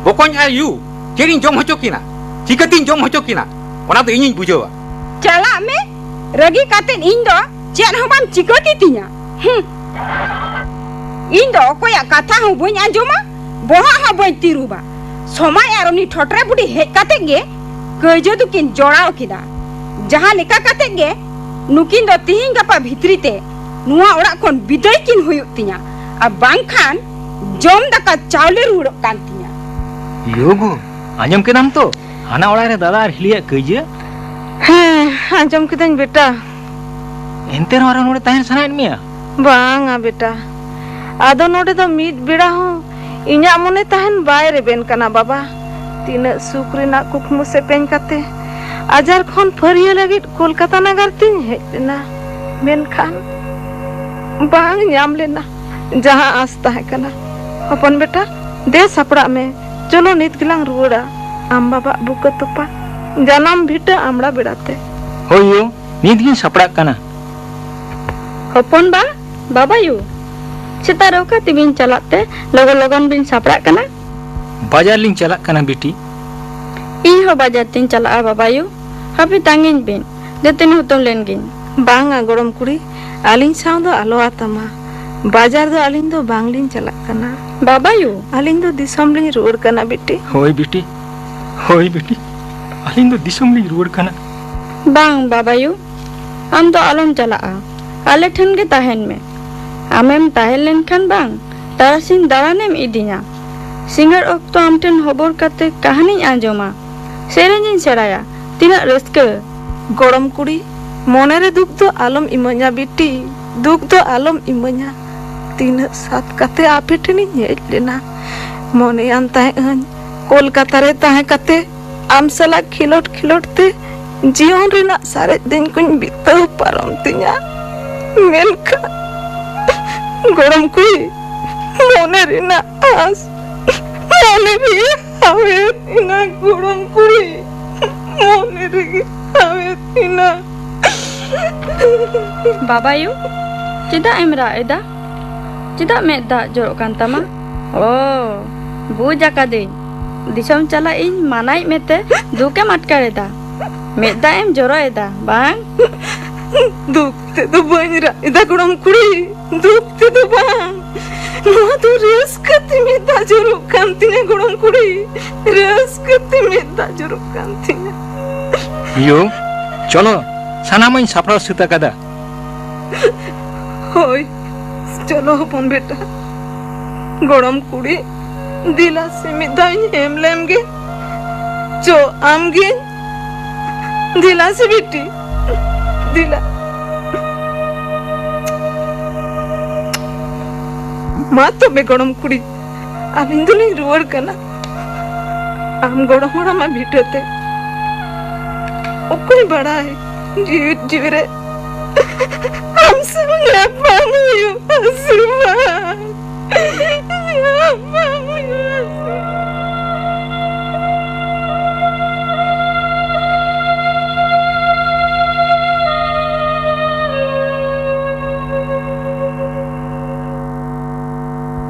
ᱵᱚᱠᱚᱧ ᱟᱨ ᱭᱩ ᱪᱮᱫ ᱤᱧ ᱡᱚᱢ ᱦᱚᱪᱚ ᱠᱤᱱᱟ, ᱪᱤᱠᱟᱹᱛᱤᱧ ᱡᱚᱢ ᱦᱚᱪᱚ ᱠᱤᱱᱟ, ᱚᱱᱟ ᱫᱚ ᱤᱧᱤᱧ ᱵᱩᱡᱷᱟᱹᱣᱟ᱾ ᱪᱟᱞᱟᱜ ᱢᱮ, ᱨᱟᱹᱜᱤ ᱠᱟᱛᱮ ᱤᱧ ᱫᱚ ᱪᱮᱫ ᱦᱚᱸ ᱵᱟᱢ ᱪᱤᱠᱟᱹ ᱠᱤᱛᱤᱧᱟ᱾ ᱦᱩᱸ᱾ ᱤᱧ ᱫᱚ ᱚᱠᱚᱭᱟᱜ ᱠᱟᱛᱷᱟ ᱦᱚᱸ ᱵᱟᱹᱧ ᱟᱸᱡᱚᱢᱟ, ᱵᱚᱦᱚᱜ ᱦᱚᱸ ᱵᱟᱹᱧ ᱛᱤᱨᱩᱵᱟ᱾ ᱥᱚᱢᱟᱭ ᱟᱨ ᱩᱱᱤ ᱴᱷᱚᱴᱨᱮ ᱵᱩᱰᱷᱤ ᱦᱮᱡ ᱠᱟᱛᱮ ᱜᱮ ᱠᱟᱹᱭᱡᱟᱹ ᱫᱚᱠᱤᱱ ᱡᱚᱲᱟᱣ ᱠᱮᱫᱟ᱾ ᱡᱟᱦᱟᱸ ᱞᱮᱠᱟ ᱠᱟᱛᱮ ᱜᱮ ᱱᱩᱠᱤᱱ ᱫᱚ ᱛᱤᱦᱤᱧ ᱜᱟᱯᱟ ᱵᱷᱤᱛᱨᱤ ᱛᱮ ᱱᱚᱣᱟ ᱚᱲᱟᱜ ᱠᱷᱚᱱ ᱵᱤᱫᱟᱹᱭ ᱠᱤᱱ ᱦᱩᱭᱩᱜ ᱛᱤᱧᱟ, ᱟᱨ ᱵᱟᱝᱠᱷᱟᱱ ᱡᱚᱢ ᱫᱟᱠᱟ ᱪᱟᱣᱞᱮ ᱨᱩᱣᱟᱹᱲᱚᱜ ᱠᱟᱱ ᱛᱤᱧᱟ᱾ ᱭᱳ ᱜᱳ, ᱟᱸᱡᱚᱢ ᱠᱮᱫᱟᱢ ᱛᱚ ᱦᱟᱱᱟ ᱚᱲᱟᱜ ᱨᱮ ᱫᱟᱫᱟ ᱟᱨ ᱦᱤᱞᱤᱭᱟᱜ ᱠᱟᱹᱭᱡᱟᱹ? ᱦᱮᱸ, ᱟᱸᱡᱚᱢ ᱠᱤᱫᱟᱹᱧ ᱵᱮᱴᱟ᱾ ᱮᱱᱛᱮ ᱨᱮᱦᱚᱸ ᱟᱨᱦᱚᱸ ᱱᱚᱰᱮ ᱛᱟᱦᱮᱱ ᱥᱟᱱᱟᱭᱮᱫ ᱢᱮᱭᱟ? ᱵᱟᱝᱟ ᱵᱮᱴᱟ, ᱟᱫᱚ ᱱᱚᱰᱮ ᱫᱚ ᱢᱤᱫ ᱵᱮᱲᱟ ᱦᱚᱸ ᱤᱧᱟᱜ ᱢᱚᱱᱮ ᱛᱟᱦᱮᱱ ᱵᱟᱭ ᱨᱮᱵᱮᱱ ᱠᱟᱱᱟ ᱵᱟᱵᱟ᱾ ᱛᱤᱱᱟᱹᱜ ᱥᱩᱠ ᱨᱮᱱᱟᱜ ᱠᱩᱠᱢᱩ ᱥᱮᱯᱮᱧ ᱠᱟᱛᱮ ᱟᱡᱟᱨ ᱠᱷᱚᱱ ᱯᱷᱟᱹᱨᱭᱟᱹ ᱞᱟᱹᱜᱤᱫ ᱠᱳᱞᱠᱟᱛᱟ ᱱᱟᱜᱟᱨ ᱛᱤᱧ ᱦᱮᱡ ᱞᱮᱱᱟ, ᱢᱮᱱᱠᱷᱟᱱ ᱵᱟᱝ ᱧᱟᱢ ᱞᱮᱱᱟ ᱡᱟᱦᱟᱸ ᱟᱸᱥ ᱛᱟᱦᱮᱸ ᱠᱟᱱᱟ᱾ ᱦᱚᱯᱚᱱ ᱵᱮᱴᱟ, ᱫᱮ ᱥᱟᱯᱲᱟᱜ ᱢᱮ, ᱪᱚᱞᱚ ᱱᱤᱛ ᱜᱮᱞᱟᱝ ᱨᱩᱣᱟᱹᱲᱟ ᱟᱢ ᱵᱟᱵᱟᱜ ᱵᱩᱠᱟᱹ ᱛᱚᱯᱟ ᱡᱟᱱᱟᱢ ᱵᱷᱤᱴᱟᱹ ᱟᱢᱲᱟ ᱵᱮᱲᱟᱛᱮ᱾ ᱦᱳᱭ ᱭᱳ, ᱱᱤᱛ ᱜᱤᱧ ᱥᱟᱯᱲᱟᱜ ᱠᱟᱱᱟ᱾ ᱦᱚᱯᱚᱱ ᱵᱟ, ᱵᱟᱵᱟᱭᱩ, ᱥᱮᱛᱟᱜ ᱨᱮ ᱚᱠᱟ ᱛᱮᱵᱤᱱ ᱪᱟᱞᱟᱜ ᱛᱮ ᱞᱚᱜᱚᱱ ᱞᱚᱜᱚᱱ ᱵᱤᱱ ᱥᱟᱯᱲᱟᱜ ᱠᱟᱱᱟ? ᱵᱟᱡᱟᱨ ᱞᱤᱧ ᱪᱟᱞᱟᱜ ᱠᱟᱱᱟ ᱵᱤᱴᱤ᱾ ᱤᱧ ᱵᱟᱡᱟᱨ ᱛᱤᱧ ᱪᱟᱞᱟᱜᱼᱟ ᱵᱟᱵᱟᱭᱩ, ᱦᱟᱯᱮ ᱛᱟᱸᱜᱤᱧ ᱵᱤᱱ, ᱫᱟᱹᱛᱟᱹᱱᱤ ᱦᱩᱛᱩᱢ ᱞᱮᱱ ᱜᱤᱧ᱾ ᱵᱟᱝᱟ ᱜᱚᱲᱚᱢ ᱠᱩᱲᱤ, ᱟᱹᱞᱤᱧ ᱥᱟᱶ ᱫᱚ ᱟᱞᱚ ᱟᱛᱟᱢᱟ᱾ ᱵᱟᱡᱟᱨ ᱫᱚ ᱟᱹᱞᱤᱧ ᱫᱚ ᱵᱟᱝᱞᱤᱧ ᱪᱟᱞᱟᱜ ᱠᱟᱱᱟ᱾ ᱵᱟᱵᱟᱭᱩ! ᱟᱹᱞᱤᱧ ᱫᱚ ᱫᱤᱥᱚᱢ ᱞᱤᱧ ᱨᱩᱣᱟᱹᱲ ᱠᱟᱱᱟ ᱵᱤᱴᱤ᱾ ᱦᱳᱭ ᱵᱤᱴᱤ, ᱦᱳᱭ ᱵᱤᱴᱤ, ᱟᱹᱞᱤᱧ ᱫᱚ ᱫᱤᱥᱚᱢ ᱞᱤᱧ ᱨᱩᱣᱟᱹᱲ ᱠᱟᱱᱟ᱾ ᱵᱟᱝ ᱵᱟᱵᱟᱭᱩ, ᱟᱢ ᱫᱚ ᱟᱞᱚᱢ ᱪᱟᱞᱟᱜᱼᱟ, ᱟᱞᱮ ᱴᱷᱮᱱ ᱜᱮ ᱛᱟᱦᱮᱱ ᱢᱮ᱾ ᱟᱢᱮᱢ ᱛᱟᱦᱮᱸ ᱞᱮᱱᱠᱷᱟᱱ ᱵᱟᱝ, ᱛᱟᱨᱟᱥᱤᱧ ᱫᱟᱬᱟᱱᱮᱢ ᱤᱫᱤᱧᱟ᱾ ᱥᱤᱸᱜᱟᱹᱲ ᱚᱠᱛᱚ ᱟᱢ ᱴᱷᱮᱱ ᱦᱚᱵᱚᱨ ᱠᱟᱛᱮ ᱠᱟᱹᱦᱱᱤᱧ ᱟᱸᱡᱚᱢᱟ, ᱥᱮᱨᱮᱧᱤᱧ ᱥᱮᱬᱟᱭᱟ᱾ ᱛᱤᱱᱟᱹᱜ ᱨᱟᱹᱥᱠᱟᱹ! ᱜᱚᱲᱚᱢ ᱠᱩᱲᱤ, ᱢᱚᱱᱮᱨᱮ ᱫᱩᱠ ᱫᱚ ᱟᱞᱚᱢ ᱤᱢᱟᱹᱧᱟ ᱵᱤᱴᱤ, ᱫᱩᱠ ᱫᱚ ᱟᱞᱚᱢ ᱤᱢᱟᱹᱧᱟ᱾ ᱛᱤᱱᱟᱹᱜ ᱥᱟᱛ ᱠᱟᱛᱮ ᱟᱯᱮ ᱴᱷᱮᱱᱤᱧ ᱦᱮᱡ ᱞᱮᱱᱟ᱾ ᱢᱚᱱᱮᱭᱟᱱ ᱛᱟᱦᱮᱸ ᱟᱹᱧ ᱠᱳᱞᱠᱟᱛᱟ ᱨᱮ ᱛᱟᱦᱮᱸ ᱠᱟᱛᱮ ᱟᱢ ᱥᱟᱞᱟᱜ ᱠᱷᱮᱞᱳᱰ ᱠᱷᱮᱞᱳᱰ ᱛᱮ ᱡᱤᱭᱚᱱ ᱨᱮᱱᱟᱜ ᱥᱟᱨᱮᱡ ᱫᱤᱱ ᱠᱚᱧ ᱵᱤᱛᱟᱹᱣ ᱯᱟᱨᱚᱢ ᱛᱤᱧᱟ᱾ ᱢᱮᱱᱠᱷᱟᱱ ᱜᱚᱲᱚᱢ ᱠᱩᱲᱤ, ᱢᱚᱱᱮ ᱨᱮᱱᱟᱜ ᱟᱸᱥ ᱢᱚᱱᱮ ᱨᱮ ᱦᱟᱣᱮᱫ ᱮᱱᱟ ᱜᱚᱲᱚᱢ ᱠᱩᱲᱤ, ᱢᱚᱱᱮ ᱨᱮᱜᱮ ᱦᱟᱣᱮᱫ ᱮᱱᱟ᱾ ᱵᱟᱵᱟᱭᱩ, ᱪᱮᱫᱟᱜ ᱮᱢ ᱨᱟᱜ ᱮᱫᱟ? ᱪᱮᱫᱟᱜ ᱢᱮᱫ ᱫᱟᱜ ᱡᱚᱨᱚᱜ ᱠᱟᱱ ᱛᱟᱢᱟ? ᱚ, ᱵᱩᱡᱽ ᱟᱠᱟᱫᱟᱹᱧ, ᱫᱤᱥᱚᱢ ᱪᱟᱞᱟᱜ ᱤᱧ ᱢᱟᱱᱟᱭᱮᱫ ᱢᱮᱛᱮ ᱫᱩᱠᱮᱢ ᱟᱴᱠᱟᱨ ᱮᱫᱟ, ᱢᱮᱫ ᱫᱟᱜ ᱮᱢ ᱡᱚᱨᱚ ᱮᱫᱟ ᱵᱟᱝ? ᱫᱩᱠ ᱛᱮᱫᱚ ᱵᱟᱹᱧ ᱨᱟᱜ ᱮᱫᱟ ᱜᱚᱲᱚᱢ ᱠᱩᱲᱤ, ᱫᱩᱠ ᱛᱮᱫᱚ ᱵᱟᱝ᱾ ᱱᱚᱣᱟ ᱫᱚ ᱨᱟᱹᱥᱠᱟᱹ ᱛᱮ ᱢᱮᱫ ᱫᱟᱜ ᱡᱚᱨᱚᱜ ᱠᱟᱱ ᱛᱤᱧᱟ ᱜᱚᱲᱚᱢ ᱠᱩᱲᱤ, ᱨᱟᱹᱥᱠᱟᱹ ᱛᱮ ᱢᱮᱫ ᱫᱟᱜ ᱡᱚᱨᱚᱜ ᱠᱟᱱ ᱛᱤᱧᱟ᱾ ᱭᱳ, ᱪᱚᱞᱚ, ᱥᱟᱱᱟᱢᱟᱜ ᱤᱧ ᱥᱟᱯᱲᱟᱣ ᱥᱟᱹᱛ ᱟᱠᱟᱫᱟ᱾ ᱦᱳᱭ, ᱪᱚᱞᱚ ᱦᱚᱯᱚᱱ ᱵᱮᱴᱟ, ᱜᱚᱲᱚᱢ ᱠᱩᱲᱤ, ᱫᱮᱞᱟ ᱥᱮ ᱢᱤᱫ ᱫᱷᱟᱣ ᱤᱧ ᱦᱮᱢ ᱞᱮᱢ ᱜᱮ᱾ ᱪᱚ, ᱟᱢ ᱜᱮ᱾ ᱫᱮᱞᱟ ᱥᱮ ᱵᱤᱴᱤ, ᱫᱮᱞᱟ᱾ ᱢᱟ ᱛᱚᱵᱮ ᱜᱚᱲᱚᱢ ᱠᱩᱲᱤ, ᱟᱹᱞᱤᱧ ᱫᱚᱞᱤᱧ ᱨᱩᱣᱟᱹᱲ ᱠᱟᱱᱟ᱾ ᱟᱢ ᱜᱚᱲᱚᱢ ᱦᱟᱲᱟᱢᱟᱜ ᱵᱷᱤᱴᱟᱹᱛᱮ᱾ ᱚᱠᱚᱭ ᱵᱟᱲᱟᱭ, ᱡᱤᱣᱤᱫ ᱡᱤᱣᱤ ᱨᱮ ᱟᱢ ᱥᱟᱶ ᱧᱟᱯᱟᱢ ᱦᱩᱭᱩᱜᱼᱟ ᱥᱮ ᱵᱟᱝ? ᱧᱟᱯᱟᱢ ᱦᱩᱭᱩᱜᱼᱟ ᱥᱮ ᱵᱟᱝ?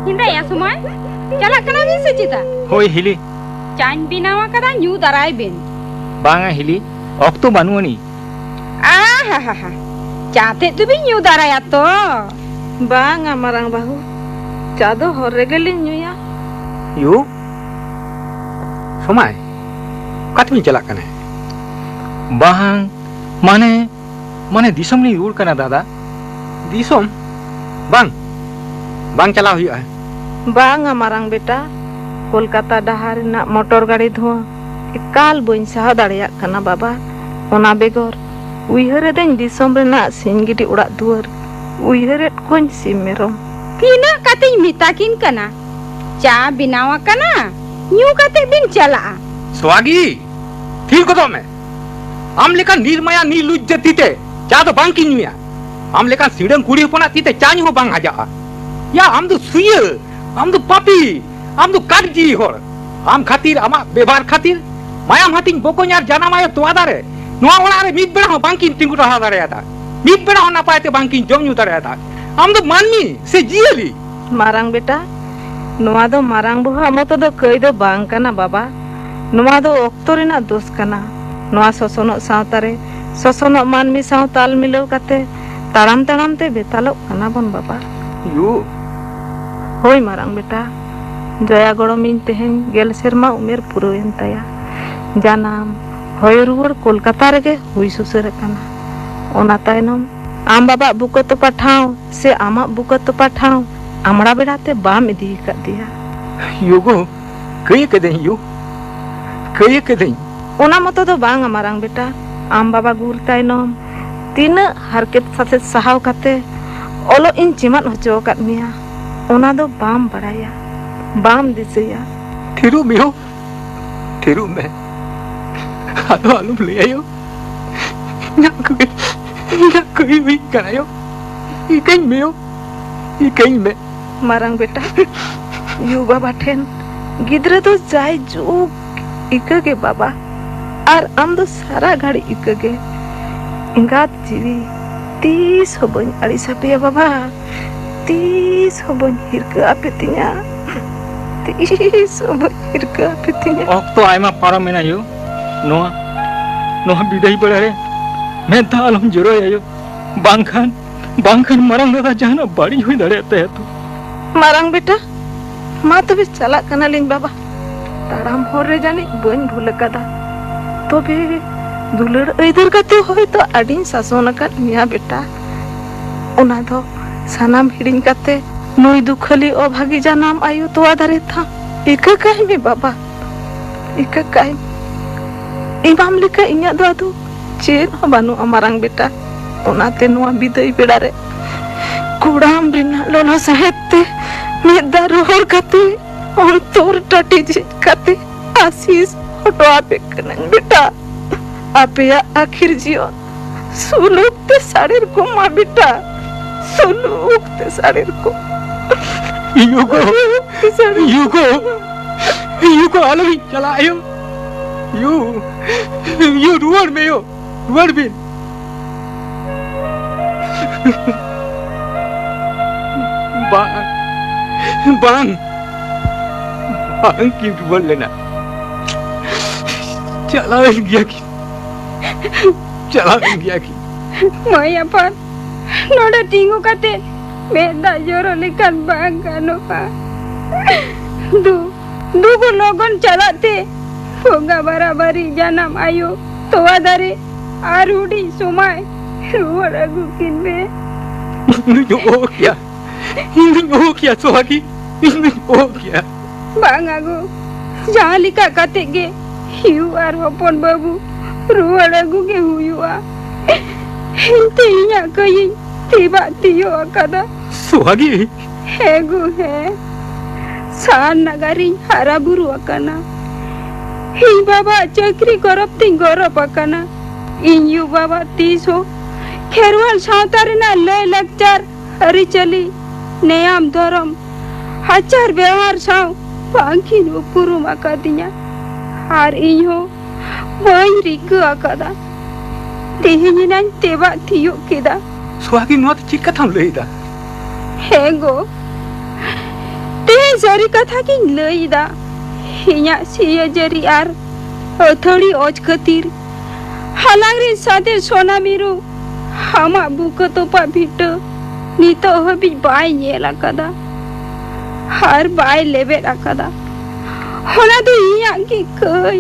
ᱦᱤᱸᱫᱟᱹᱭᱟ ᱥᱚᱢᱚᱭ, ᱪᱟᱞᱟᱜ ᱠᱟᱱᱟ ᱵᱤᱱ ᱥᱮ ᱪᱮᱫᱟ? ᱦᱳᱭ ᱦᱤᱞᱤ, ᱪᱟᱧ ᱵᱮᱱᱟᱣ ᱟᱠᱟᱫᱟ, ᱧᱩ ᱫᱟᱨᱟᱭ ᱵᱮᱱ᱾ ᱵᱟᱝᱟ ᱦᱤᱞᱤ, ᱚᱠᱛᱚ ᱵᱟᱹᱱᱩᱜ ᱟᱹᱱᱤᱡ᱾ ᱟᱦᱟᱦᱟᱦᱟ, ᱪᱟ ᱛᱮᱫ ᱫᱚᱵᱤᱱ ᱧᱩ ᱫᱟᱨᱟᱭᱟ ᱛᱚ? ᱵᱟᱝᱟ ᱢᱟᱨᱟᱝ ᱵᱟᱹᱦᱩ, ᱪᱟ ᱫᱚ ᱦᱚᱨ ᱨᱮᱜᱮ ᱞᱤᱧ ᱧᱩᱭᱟ᱾ ᱭᱩ, ᱥᱚᱢᱟᱭ, ᱚᱠᱟ ᱛᱮᱵᱤᱱ ᱪᱟᱞᱟᱜ ᱠᱟᱱᱟ? ᱵᱟᱝ, ᱢᱟᱱᱮ, ᱢᱟᱱᱮ ᱫᱤᱥᱚᱢ ᱞᱤᱧ ᱨᱩᱣᱟᱹᱲ ᱠᱟᱱᱟ ᱫᱟᱫᱟ᱾ ᱫᱤᱥᱚᱢ? ᱵᱟᱝ, ᱵᱟᱝ ᱪᱟᱞᱟᱣ ᱦᱩᱭᱩᱜᱼᱟ᱾ ᱵᱟᱝᱟ ᱢᱟᱨᱟᱝ ᱵᱮᱴᱟ, ᱠᱳᱞᱠᱟᱛᱟ ᱰᱟᱦᱟᱨ ᱨᱮᱱᱟᱜ ᱢᱚᱴᱚᱨ ᱜᱟᱹᱰᱤ ᱫᱷᱩᱣᱟᱹ ᱮᱠᱟᱞ ᱵᱟᱹᱧ ᱥᱟᱦᱟᱣ ᱫᱟᱲᱮᱭᱟᱜ ᱠᱟᱱᱟ ᱵᱟᱵᱟ᱾ ᱚᱱᱟ ᱵᱮᱜᱚᱨ ᱩᱭᱦᱟᱹᱨ ᱮᱫᱟᱹᱧ ᱫᱤᱥᱚᱢ ᱨᱮᱱᱟᱜ ᱥᱤᱧ ᱜᱤᱰᱤ ᱚᱲᱟᱜ ᱫᱩᱣᱟᱹᱨ, ᱩᱭᱦᱟᱹᱨᱮᱫ ᱠᱚᱣᱟᱧ ᱥᱤᱢ ᱢᱮᱨᱚᱢ᱾ ᱛᱤᱱᱟᱹᱜ ᱠᱟᱛᱮᱧ ᱢᱮᱛᱟ ᱠᱤᱱ ᱠᱟᱱᱟ, ᱪᱟ ᱵᱮᱱᱟᱣ ᱟᱠᱟᱱᱟ, ᱧᱩ ᱠᱟᱛᱮ ᱵᱤᱱ ᱪᱟᱞᱟᱜᱼᱟ᱾ ᱥᱚᱣᱟᱜᱤ, ᱛᱷᱤᱨ ᱜᱚᱫᱚᱜ ᱢᱮ᱾ ᱟᱢ ᱞᱮᱠᱟᱱ ᱱᱤᱨᱢᱟᱭᱟ ᱱᱤᱨᱞᱩᱡᱽ ᱡᱟᱹᱛᱤ ᱛᱮ ᱪᱟ ᱫᱚ ᱵᱟᱝ ᱠᱤᱱ ᱧᱩᱭᱟ᱾ ᱟᱢ ᱞᱮᱠᱟᱱ ᱥᱤᱲᱟᱹᱝ ᱠᱩᱲᱤ ᱦᱚᱯᱚᱱᱟᱜ ᱛᱤ ᱛᱮ ᱪᱟ ᱧᱩ ᱦᱚᱸ ᱵᱟᱝ ᱦᱟᱡᱟᱜᱼᱟ᱾ ᱭᱟ, ᱟᱢ ᱫᱚ ᱥᱩᱭᱟᱹ, ᱟᱢ ᱫᱚ ᱯᱟᱯᱤ, ᱟᱢ ᱫᱚ ᱠᱟᱴᱡᱤ ᱦᱚᱲ᱾ ᱟᱢ ᱠᱷᱟᱹᱛᱤᱨ, ᱟᱢᱟᱜ ᱵᱮᱵᱷᱟᱨ ᱠᱷᱟᱹᱛᱤᱨ ᱢᱟᱭᱟᱢ ᱦᱟᱹᱴᱤᱧ ᱵᱚᱠᱚᱧ ᱟᱨ ᱡᱟᱱᱟᱢ ᱟᱭᱳ ᱛᱚᱣᱟ ᱫᱟᱨᱮ ᱱᱚᱣᱟ ᱚᱲᱟᱜ ᱨᱮ ᱢᱤᱫ ᱵᱮᱲᱟ ᱦᱚᱸ ᱵᱟᱝ ᱠᱤᱱ ᱛᱤᱸᱜᱩ ᱴᱟᱲᱦᱟᱣ ᱫᱟᱲᱮᱭᱟᱫᱟ᱾ ᱢᱤᱫ ᱵᱮᱲᱟ ᱦᱚᱸ ᱱᱟᱯᱟᱭ ᱛᱮ ᱵᱟᱝ ᱠᱤᱱ ᱡᱚᱢ ᱧᱩ ᱫᱟᱲᱮᱭᱟᱫᱟ᱾ ᱟᱢ ᱫᱚ ᱢᱟᱹᱱᱢᱤ ᱥᱮ ᱡᱤᱭᱟᱹᱞᱤ? ᱢᱟᱨᱟᱝ ᱵᱮᱴᱟ, ᱱᱚᱣᱟ ᱫᱚ ᱢᱟᱨᱟᱝ ᱵᱚᱦᱚᱜ ᱢᱚᱛᱚ ᱫᱚ ᱠᱟᱹᱭ ᱫᱚ ᱵᱟᱝ ᱠᱟᱱᱟ ᱵᱟᱵᱟ᱾ ᱱᱚᱣᱟ ᱫᱚ ᱚᱠᱛᱚ ᱨᱮᱱᱟᱜ ᱫᱳᱥ ᱠᱟᱱᱟ᱾ ᱱᱚᱣᱟ ᱥᱚᱥᱚᱱᱚᱜ ᱥᱟᱶᱛᱟ ᱨᱮ ᱥᱚᱥᱚᱱᱚᱜ ᱢᱟᱹᱱᱢᱤ ᱥᱟᱶ ᱛᱟᱞ ᱢᱤᱞᱟᱹᱣ ᱠᱟᱛᱮ ᱛᱟᱲᱟᱢ ᱛᱟᱲᱟᱢ ᱛᱮ ᱵᱮᱛᱟᱞᱚᱜ ᱠᱟᱱᱟ ᱵᱚᱱ ᱵᱟᱵᱟ᱾ ᱭᱩ᱾ ᱦᱳᱭ ᱢᱟᱨᱟᱝ ᱵᱮᱴᱟ, ᱡᱚᱭᱟ ᱜᱚᱲᱚᱢᱤᱧ ᱛᱮᱦᱮᱧ ᱜᱮᱞ ᱥᱮᱨᱢᱟ ᱩᱢᱮᱨ ᱯᱩᱨᱟᱹᱣᱮᱱ ᱛᱟᱭᱟ᱾ ᱡᱟᱱᱟᱢ ᱦᱚᱭᱚ ᱨᱩᱣᱟᱹᱲ ᱠᱳᱞᱠᱟᱛᱟ ᱨᱮᱜᱮ ᱦᱩᱭ ᱥᱩᱥᱟᱹᱨ ᱟᱠᱟᱱᱟ᱾ ᱚᱱᱟ ᱛᱟᱭᱱᱚᱢ ᱟᱢ ᱵᱟᱵᱟᱜ ᱵᱩᱠᱟᱹ ᱛᱚᱯᱟ ᱴᱷᱟᱶ ᱥᱮ ᱟᱢᱟᱜ ᱵᱩᱠᱟᱹ ᱛᱚᱯᱟ ᱴᱷᱟᱶ ᱟᱢᱲᱟ ᱵᱮᱲᱟ ᱛᱮ ᱵᱟᱢ ᱤᱫᱤ ᱟᱠᱟᱫ ᱫᱮᱭᱟ᱾ ᱭᱩ ᱜᱳ, ᱠᱟᱹᱭ ᱠᱟᱹᱫᱟᱹᱧ ᱭᱩ, ᱠᱟᱹᱭ ᱠᱟᱹᱫᱟᱹᱧ᱾ ᱚᱱᱟ ᱢᱚᱛᱚ ᱫᱚ ᱵᱟᱝᱟ ᱢᱟᱨᱟᱝ ᱵᱮᱴᱟ, ᱟᱢ ᱵᱟᱵᱟ ᱜᱩᱨ ᱛᱟᱭᱱᱚᱢ ᱛᱤᱱᱟᱹᱜ ᱦᱟᱨᱠᱮᱛ ᱥᱟᱥᱮᱛ ᱥᱟᱦᱟᱣ ᱠᱟᱛᱮ ᱚᱞᱚᱜ ᱤᱧ ᱪᱮᱢᱟᱫ ᱦᱚᱪᱚ ᱟᱠᱟᱫ ᱢᱮᱭᱟ, ᱚᱱᱟ ᱫᱚ ᱵᱟᱢ ᱵᱟᱲᱟᱭᱟ, ᱵᱟᱢ ᱫᱤᱥᱟᱹᱭᱟ᱾ ᱛᱷᱤᱨᱚᱜ ᱢᱮ ᱭᱳ, ᱛᱷᱤᱨᱚᱜ ᱢᱮ᱾ ᱟᱫᱚ ᱟᱞᱚᱢ ᱞᱟᱹᱭᱟ ᱭᱳ᱾ ᱤᱧᱟᱹᱜ ᱠᱟᱹᱭ, ᱤᱧᱟᱹᱜ ᱠᱟᱹᱭ ᱦᱩᱭ ᱠᱟᱱᱟ ᱭᱳ᱾ ᱤᱠᱟᱹᱧ ᱢᱮ ᱭᱳ, ᱤᱠᱟᱹᱧ ᱢᱮ᱾ ᱢᱟᱨᱟᱝ ᱵᱮᱴᱟ, ᱭᱩ ᱵᱟᱵᱟ ᱴᱷᱮᱱ ᱜᱤᱫᱽᱨᱟᱹ ᱫᱚ ᱡᱟᱭ ᱡᱩᱜᱽ ᱤᱠᱟᱹ ᱜᱮ ᱵᱟᱵᱟ, ᱟᱨ ᱟᱢ ᱫᱚ ᱥᱟᱨᱟ ᱜᱷᱟᱹᱲᱤᱡ ᱤᱠᱟᱹ ᱜᱮ᱾ ᱮᱸᱜᱟᱛ ᱡᱤᱣᱤ ᱛᱤᱥ ᱦᱚᱸ ᱵᱟᱹᱧ ᱟᱹᱲᱤᱥ ᱟᱯᱮᱭᱟ ᱵᱟᱵᱟ, ᱛᱤᱥ ᱦᱚᱸ ᱵᱟᱹᱧ ᱦᱤᱨᱠᱟᱹ ᱟᱯᱮ ᱛᱤᱧᱟ᱾ ᱛᱤᱥ ᱦᱚᱸ ᱵᱟᱹᱧ ᱦᱤᱨᱠᱟᱹ ᱟᱯᱮ ᱛᱤᱧᱟ᱾ ᱚᱠᱛᱚ ᱟᱭᱢᱟ ᱯᱟᱨᱚᱢ ᱮᱱᱟ ᱭᱳ᱾ ᱱᱚᱣᱟ, ᱱᱚᱣᱟ ᱵᱤᱫᱟᱹᱭ ᱵᱮᱲᱟ ᱨᱮ ᱢᱮᱫ ᱫᱟᱜ ᱟᱞᱚᱢ ᱡᱚᱨᱚᱭᱟ ᱭᱳ᱾ ᱵᱟᱝᱠᱷᱟᱱ, ᱵᱟᱝᱠᱷᱟᱱ ᱢᱟᱨᱟᱝ ᱫᱟᱫᱟ ᱡᱟᱦᱟᱱᱟᱜ ᱵᱟᱹᱲᱤᱡ ᱦᱩᱭ ᱫᱟᱲᱮᱭᱟᱜ ᱛᱟᱭᱟ ᱛᱚ᱾ ᱢᱟᱨᱟᱝ ᱵᱮᱴᱟ, ᱢᱟ ᱛᱚᱵᱮ ᱪᱟᱞᱟᱜ ᱠᱟᱱᱟᱞᱤᱧ ᱵᱟᱵᱟ᱾ ᱛᱟᱲᱟᱢ ᱦᱚᱨ ᱨᱮ ᱡᱟᱹᱱᱤᱡ ᱵᱟᱹᱧ ᱵᱷᱩᱞ ᱟᱠᱟᱫᱟ᱾ ᱛᱚᱵᱮ ᱫᱩᱞᱟᱹᱲ ᱟᱹᱭᱫᱟᱹᱨ ᱠᱟᱛᱮ ᱦᱚᱭᱛᱚ ᱟᱹᱰᱤᱧ ᱥᱟᱥᱚᱱ ᱟᱠᱟᱫ ᱢᱮᱭᱟ ᱵᱮᱴᱟ᱾ ᱚᱱᱟ ᱫᱚ ᱥᱟᱱᱟᱢ ᱦᱤᱲᱤᱧ ᱠᱟᱛᱮ ᱱᱩᱭ ᱫᱩᱠᱷᱟᱹᱞᱤ ᱚᱵᱷᱟᱜᱤ ᱡᱟᱱᱟᱢ ᱟᱭᱳ ᱛᱚᱣᱟ ᱫᱟᱨᱮ ᱛᱷᱟᱢ ᱤᱠᱟᱹ ᱠᱟᱭ ᱢᱮ ᱵᱟᱵᱟ, ᱤᱠᱟᱹ ᱠᱟᱭ ᱢᱮ᱾ ᱮᱢᱟᱢ ᱞᱮᱠᱟ ᱤᱧᱟᱹᱜ ᱫᱚ ᱟᱫᱚ ᱪᱮᱫ ᱦᱚᱸ ᱵᱟᱹᱱᱩᱜᱼᱟ ᱢᱟᱨᱟᱝ ᱵᱮᱴᱟ᱾ ᱚᱱᱟᱛᱮ ᱱᱚᱣᱟ ᱵᱤᱫᱟᱹᱭ ᱵᱮᱲᱟ ᱨᱮ ᱠᱚᱲᱟᱢ ᱨᱮᱱᱟᱜ ᱞᱚᱞᱚ ᱥᱟᱦᱮᱫ ᱛᱮ ᱢᱮᱫ ᱫᱟᱜ ᱨᱚᱦᱚᱲ ᱠᱟᱛᱮ, ᱚᱱᱛᱚᱨ ᱴᱟᱹᱴᱤᱡ ᱠᱟᱛᱮ ᱟᱥᱤᱥ ᱦᱚᱴᱚ ᱟᱯᱮ ᱠᱟᱹᱱᱟᱹᱧ ᱵᱮᱴᱟ᱾ ᱟᱯᱮᱭᱟᱜ ᱟᱹᱠᱷᱤᱨ ᱡᱤᱭᱚᱱ ᱥᱩᱞᱩᱠ ᱛᱮ ᱥᱟᱲᱮᱨ ᱠᱚᱜ ᱢᱟ ᱵᱮᱴᱟ, ᱥᱩᱞᱩᱠ ᱛᱮ ᱥᱟᱲᱮᱨ ᱠᱚᱜ᱾ ᱭᱩ ᱜᱳ, ᱥᱩᱞᱩᱠ ᱛᱮ ᱥᱟᱲᱮᱨ ᱭᱩ ᱜᱳ, ᱠᱚᱜ ᱢᱟ᱾ ᱭᱩ ᱜᱳ, ᱟᱞᱚᱵᱤᱱ ᱪᱟᱞᱟᱜ ᱭᱳ᱾ ᱭᱩ, ᱭᱩ, ᱨᱩᱣᱟᱹᱲ ᱢᱮ ᱭᱳ, ᱨᱩᱣᱟᱹᱲ ᱵᱤᱱ᱾ ᱵᱟᱝ, ᱵᱟᱝ, ᱵᱟᱝ ᱠᱤᱱ ᱨᱩᱣᱟᱹᱲ ᱞᱮᱱᱟ᱾ ᱪᱟᱞᱟᱣᱮᱱ ᱜᱮᱭᱟ ᱠᱤᱱ, ᱪᱟᱞᱟᱣᱮᱱ ᱜᱮᱭᱟ ᱠᱤᱱ᱾ ᱢᱟᱹᱭ ᱟᱯᱟᱛ, ᱱᱚᱰᱮ ᱛᱤᱸᱜᱩ ᱠᱟᱛᱮ ᱢᱮᱫ ᱫᱟᱜ ᱡᱚᱨᱚ ᱞᱮᱠᱷᱟᱱ ᱵᱟᱝ ᱜᱟᱱᱚᱜᱼᱟ᱾ ᱫᱩ, ᱫᱩ ᱜᱚ ᱞᱚᱜᱚᱱ ᱪᱟᱞᱟᱜ ᱛᱮ ᱵᱚᱸᱜᱟ ᱵᱟᱨᱟᱵᱟᱨᱤ ᱡᱟᱱᱟᱢ ᱟᱭᱳ ᱛᱚᱣᱟ ᱫᱟᱨᱮ ᱟᱨ ᱦᱩᱰᱤᱧ ᱥᱚᱢᱟᱭ ᱨᱩᱣᱟᱹᱲ ᱟᱹᱜᱩ ᱠᱤᱱ ᱢᱮ᱾ ᱤᱧ ᱫᱩᱧ ᱚᱦᱚ ᱠᱮᱭᱟ, ᱤᱧ ᱫᱩᱧ ᱚᱦᱚ ᱠᱮᱭᱟ ᱥᱚᱦᱟᱜᱤ, ᱤᱧ ᱫᱩᱧ ᱚᱦᱚ ᱠᱮᱭᱟ᱾ ᱵᱟᱝᱟ ᱜᱳ, ᱡᱟᱦᱟᱸ ᱞᱮᱠᱟ ᱠᱟᱛᱮ ᱜᱮ ᱦᱤᱭᱩ ᱟᱨ ᱦᱚᱯᱚᱱ ᱵᱟᱹᱵᱩ ᱨᱩᱣᱟᱹᱲ ᱟᱹᱜᱩ ᱜᱮ ᱦᱩᱭᱩᱜᱼᱟ᱾ ᱮᱱᱛᱮ ᱤᱧᱟᱜ ᱠᱟᱹᱭᱤᱧ ᱛᱤᱵᱟᱜ ᱛᱤᱭᱳᱜ ᱟᱠᱟᱫᱟ᱾ ᱥᱚᱦᱟᱜᱤ? ᱦᱮᱸ ᱜᱳ, ᱦᱮᱸ᱾ ᱥᱟᱦᱟᱨ ᱱᱟᱜᱟᱨᱤᱧ ᱦᱟᱨᱟ ᱵᱩᱨᱩ ᱟᱠᱟᱱᱟ᱾ ᱤᱧ ᱵᱟᱵᱟᱣᱟᱜ ᱪᱟᱹᱠᱨᱤ ᱜᱚᱨᱚᱵ ᱛᱤᱧ ᱜᱚᱨᱚᱵ ᱟᱠᱟᱱᱟ᱾ ᱤᱧ ᱭᱩ ᱵᱟᱵᱟ ᱛᱤᱥ ᱦᱚᱸ ᱠᱷᱮᱨᱣᱟᱞ ᱥᱟᱶᱛᱟ ᱨᱮᱱᱟᱜ ᱞᱟᱹᱭ ᱞᱟᱠᱪᱟᱨ, ᱟᱹᱨᱤᱪᱟᱹᱞᱤ, ᱱᱮᱭᱟᱢ ᱫᱷᱚᱨᱚᱢ, ᱟᱪᱟᱨ ᱵᱮᱣᱦᱟᱨ ᱥᱟᱶ ᱵᱟᱝᱠᱤᱱ ᱩᱯᱨᱩᱢ ᱟᱠᱟᱫᱤᱧᱟ᱾ ᱟᱨ ᱤᱧ ᱦᱚᱸ ᱵᱟᱹᱧ ᱨᱤᱠᱟᱹ ᱟᱠᱟᱫᱟ᱾ ᱛᱮᱦᱮᱧ ᱮᱱᱟᱧ ᱛᱮᱵᱟᱜ ᱛᱤᱭᱳᱜ ᱠᱮᱫᱟ᱾ ᱥᱚᱦᱟᱜᱤ, ᱱᱚᱣᱟ ᱫᱚ ᱪᱮᱫ ᱠᱟᱛᱷᱟᱢ ᱞᱟᱹᱭ ᱮᱫᱟ? ᱦᱮᱸ ᱜᱳ, ᱦᱮᱸ, ᱥᱟᱹᱨᱤ ᱠᱟᱛᱷᱟ ᱜᱤᱧ ᱞᱟᱹᱭ ᱮᱫᱟ᱾ ᱤᱧᱟᱜ ᱥᱤᱭᱟᱹ ᱡᱟᱹᱨᱤ ᱟᱨ ᱟᱹᱛᱷᱟᱹᱲᱤ ᱚᱡᱽ ᱠᱷᱟᱹᱛᱤᱨ ᱦᱟᱞᱟᱝ ᱨᱤᱱ ᱥᱟᱫᱮ ᱥᱚᱱᱟ ᱢᱤᱨᱩ ᱟᱢᱟᱜ ᱵᱩᱠᱟᱹ ᱛᱚᱯᱟᱜ ᱵᱷᱤᱴᱟᱹ ᱱᱤᱛᱚᱜ ᱦᱟᱹᱵᱤᱡ ᱵᱟᱭ ᱧᱮᱞ ᱟᱠᱟᱫᱟ ᱟᱨ ᱵᱟᱭ ᱞᱮᱵᱮᱫ ᱟᱠᱟᱫᱟ᱾ ᱚᱱᱟ ᱫᱚ ᱤᱧᱟᱜ ᱜᱮ ᱠᱟᱹᱭ᱾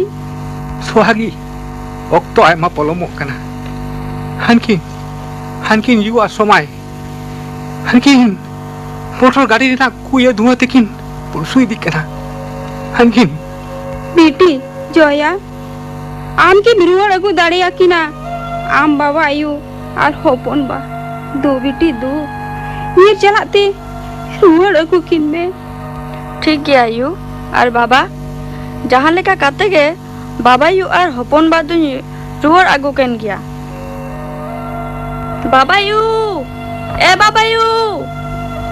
ᱥᱚᱦᱟᱜᱤ, ᱚᱠᱛᱚ ᱟᱭᱢᱟ ᱯᱚᱞᱚᱢᱚᱜ ᱠᱟᱱᱟ᱾ ᱦᱟᱱᱠᱤᱱ, ᱦᱟᱱᱠᱤᱱ ᱭᱩ ᱟᱨ ᱥᱚᱢᱟᱭ, ᱦᱟᱱᱠᱤᱱ ᱢᱚᱴᱚᱨ ᱜᱟᱹᱰᱤ ᱨᱮᱱᱟᱜ ᱠᱩᱭᱟᱹ ᱫᱷᱩᱣᱟᱹ ᱛᱮᱠᱤᱱ ᱯᱩᱨᱥᱩ ᱤᱫᱤᱜ ᱠᱟᱱᱟ᱾ ᱦᱟᱱᱠᱤᱱ᱾ ᱵᱤᱴᱤ, ᱡᱚᱭᱟ, ᱟᱢ ᱠᱤᱢ ᱨᱩᱣᱟᱹᱲ ᱟᱹᱜᱩ ᱫᱟᱲᱮᱭᱟᱠᱤᱱᱟ ᱟᱢ ᱵᱟᱵᱟ ᱟᱭᱳ ᱟᱨ ᱦᱚᱯᱚᱱ ᱵᱟ? ᱫᱩ ᱵᱤᱴᱤ ᱫᱩ, ᱧᱤᱨ ᱪᱟᱞᱟᱜ ᱛᱮ ᱨᱩᱣᱟᱹᱲ ᱟᱹᱜᱩ ᱠᱤᱱ ᱢᱮ᱾ ᱴᱷᱤᱠ ᱜᱮᱭᱟ ᱟᱭᱳ ᱟᱨ ᱵᱟᱵᱟ, ᱡᱟᱦᱟᱸ ᱞᱮᱠᱟ ᱠᱟᱛᱮ ᱜᱮ ᱵᱟᱵᱟᱭᱩ ᱟᱨ ᱦᱚᱯᱚᱱ ᱵᱟ ᱫᱩᱧ ᱨᱩᱣᱟᱹᱲ ᱟᱹᱜᱩ ᱠᱤᱱ ᱜᱮᱭᱟ᱾ ᱵᱟᱵᱟᱭᱩ! ᱮ ᱵᱟᱵᱟᱭᱩ!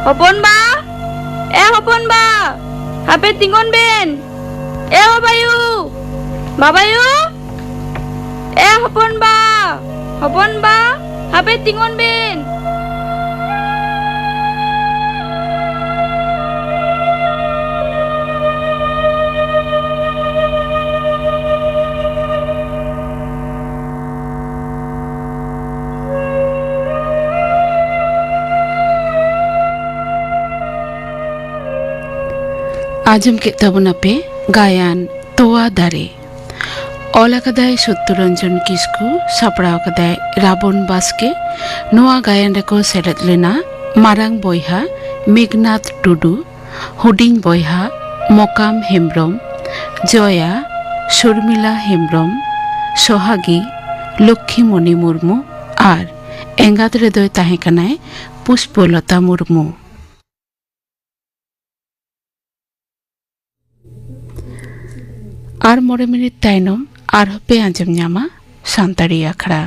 ᱦᱚᱯᱚᱱ ᱵᱟ! ᱮ ᱦᱚᱯᱚᱱ ᱵᱟ! ᱦᱟᱯᱮ ᱛᱤᱸᱜᱩᱱ ᱵᱮᱱ! ᱮ ᱵᱟᱵᱟᱭᱩ! ᱵᱟᱵᱟᱭᱩ! ᱮ ᱦᱚᱯᱚᱱ ᱵᱟ! ᱦᱚᱯᱚᱱ ᱵᱟ! ᱦᱟᱯᱮ ᱛᱤᱸᱜᱩᱱ ᱵᱮᱱ! ᱟᱸᱡᱚᱢ ᱠᱮᱫ ᱛᱟᱵᱚᱱᱟᱯᱮ ᱜᱟᱭᱟᱱ ᱛᱚᱣᱟ ᱫᱟᱨᱮ᱾ ᱚᱞ ᱟᱠᱟᱫᱟᱭ ᱥᱚᱛᱛᱚᱨᱚᱧᱡᱚᱱ ᱠᱤᱥᱠᱩ, ᱥᱟᱯᱲᱟᱣ ᱟᱠᱟᱫᱟᱭ ᱨᱟᱵᱚᱱ ᱵᱟᱥᱠᱮ᱾ ᱱᱚᱣᱟ ᱜᱟᱭᱟᱱ ᱨᱮᱠᱚ ᱥᱮᱞᱮᱫ ᱞᱮᱱᱟ ᱢᱟᱨᱟᱝ ᱵᱚᱭᱦᱟ ᱢᱮᱜᱷᱱᱟᱛᱷ ᱴᱩᱰᱩ, ᱦᱩᱰᱤᱧ ᱵᱚᱭᱦᱟ ᱢᱚᱠᱟᱢ ᱦᱮᱢᱵᱽᱨᱚᱢ, ᱡᱚᱭᱟ ᱥᱚᱨᱢᱤᱞᱟ ᱦᱮᱢᱵᱽᱨᱚᱢ, ᱥᱚᱦᱟᱜᱤ ᱞᱚᱠᱠᱷᱤᱢᱚᱱᱤ ᱢᱩᱨᱢᱩ ᱟᱨ ᱮᱸᱜᱟᱛ ᱨᱮᱫᱚᱭ ᱛᱟᱦᱮᱸ ᱠᱟᱱᱟᱭ ᱯᱩᱥᱯᱚᱞᱚᱛᱟ ᱢᱩᱨᱢᱩ᱾ ᱟᱨ ᱢᱚᱬᱮ ᱢᱤᱱᱤᱴ ᱛᱟᱭᱱᱚᱢ ᱟᱨᱦᱚᱸ ᱯᱮ ᱟᱸᱡᱚᱢ ᱧᱟᱢᱟ ᱥᱟᱱᱛᱟᱲᱤ ᱟᱠᱷᱲᱟ᱾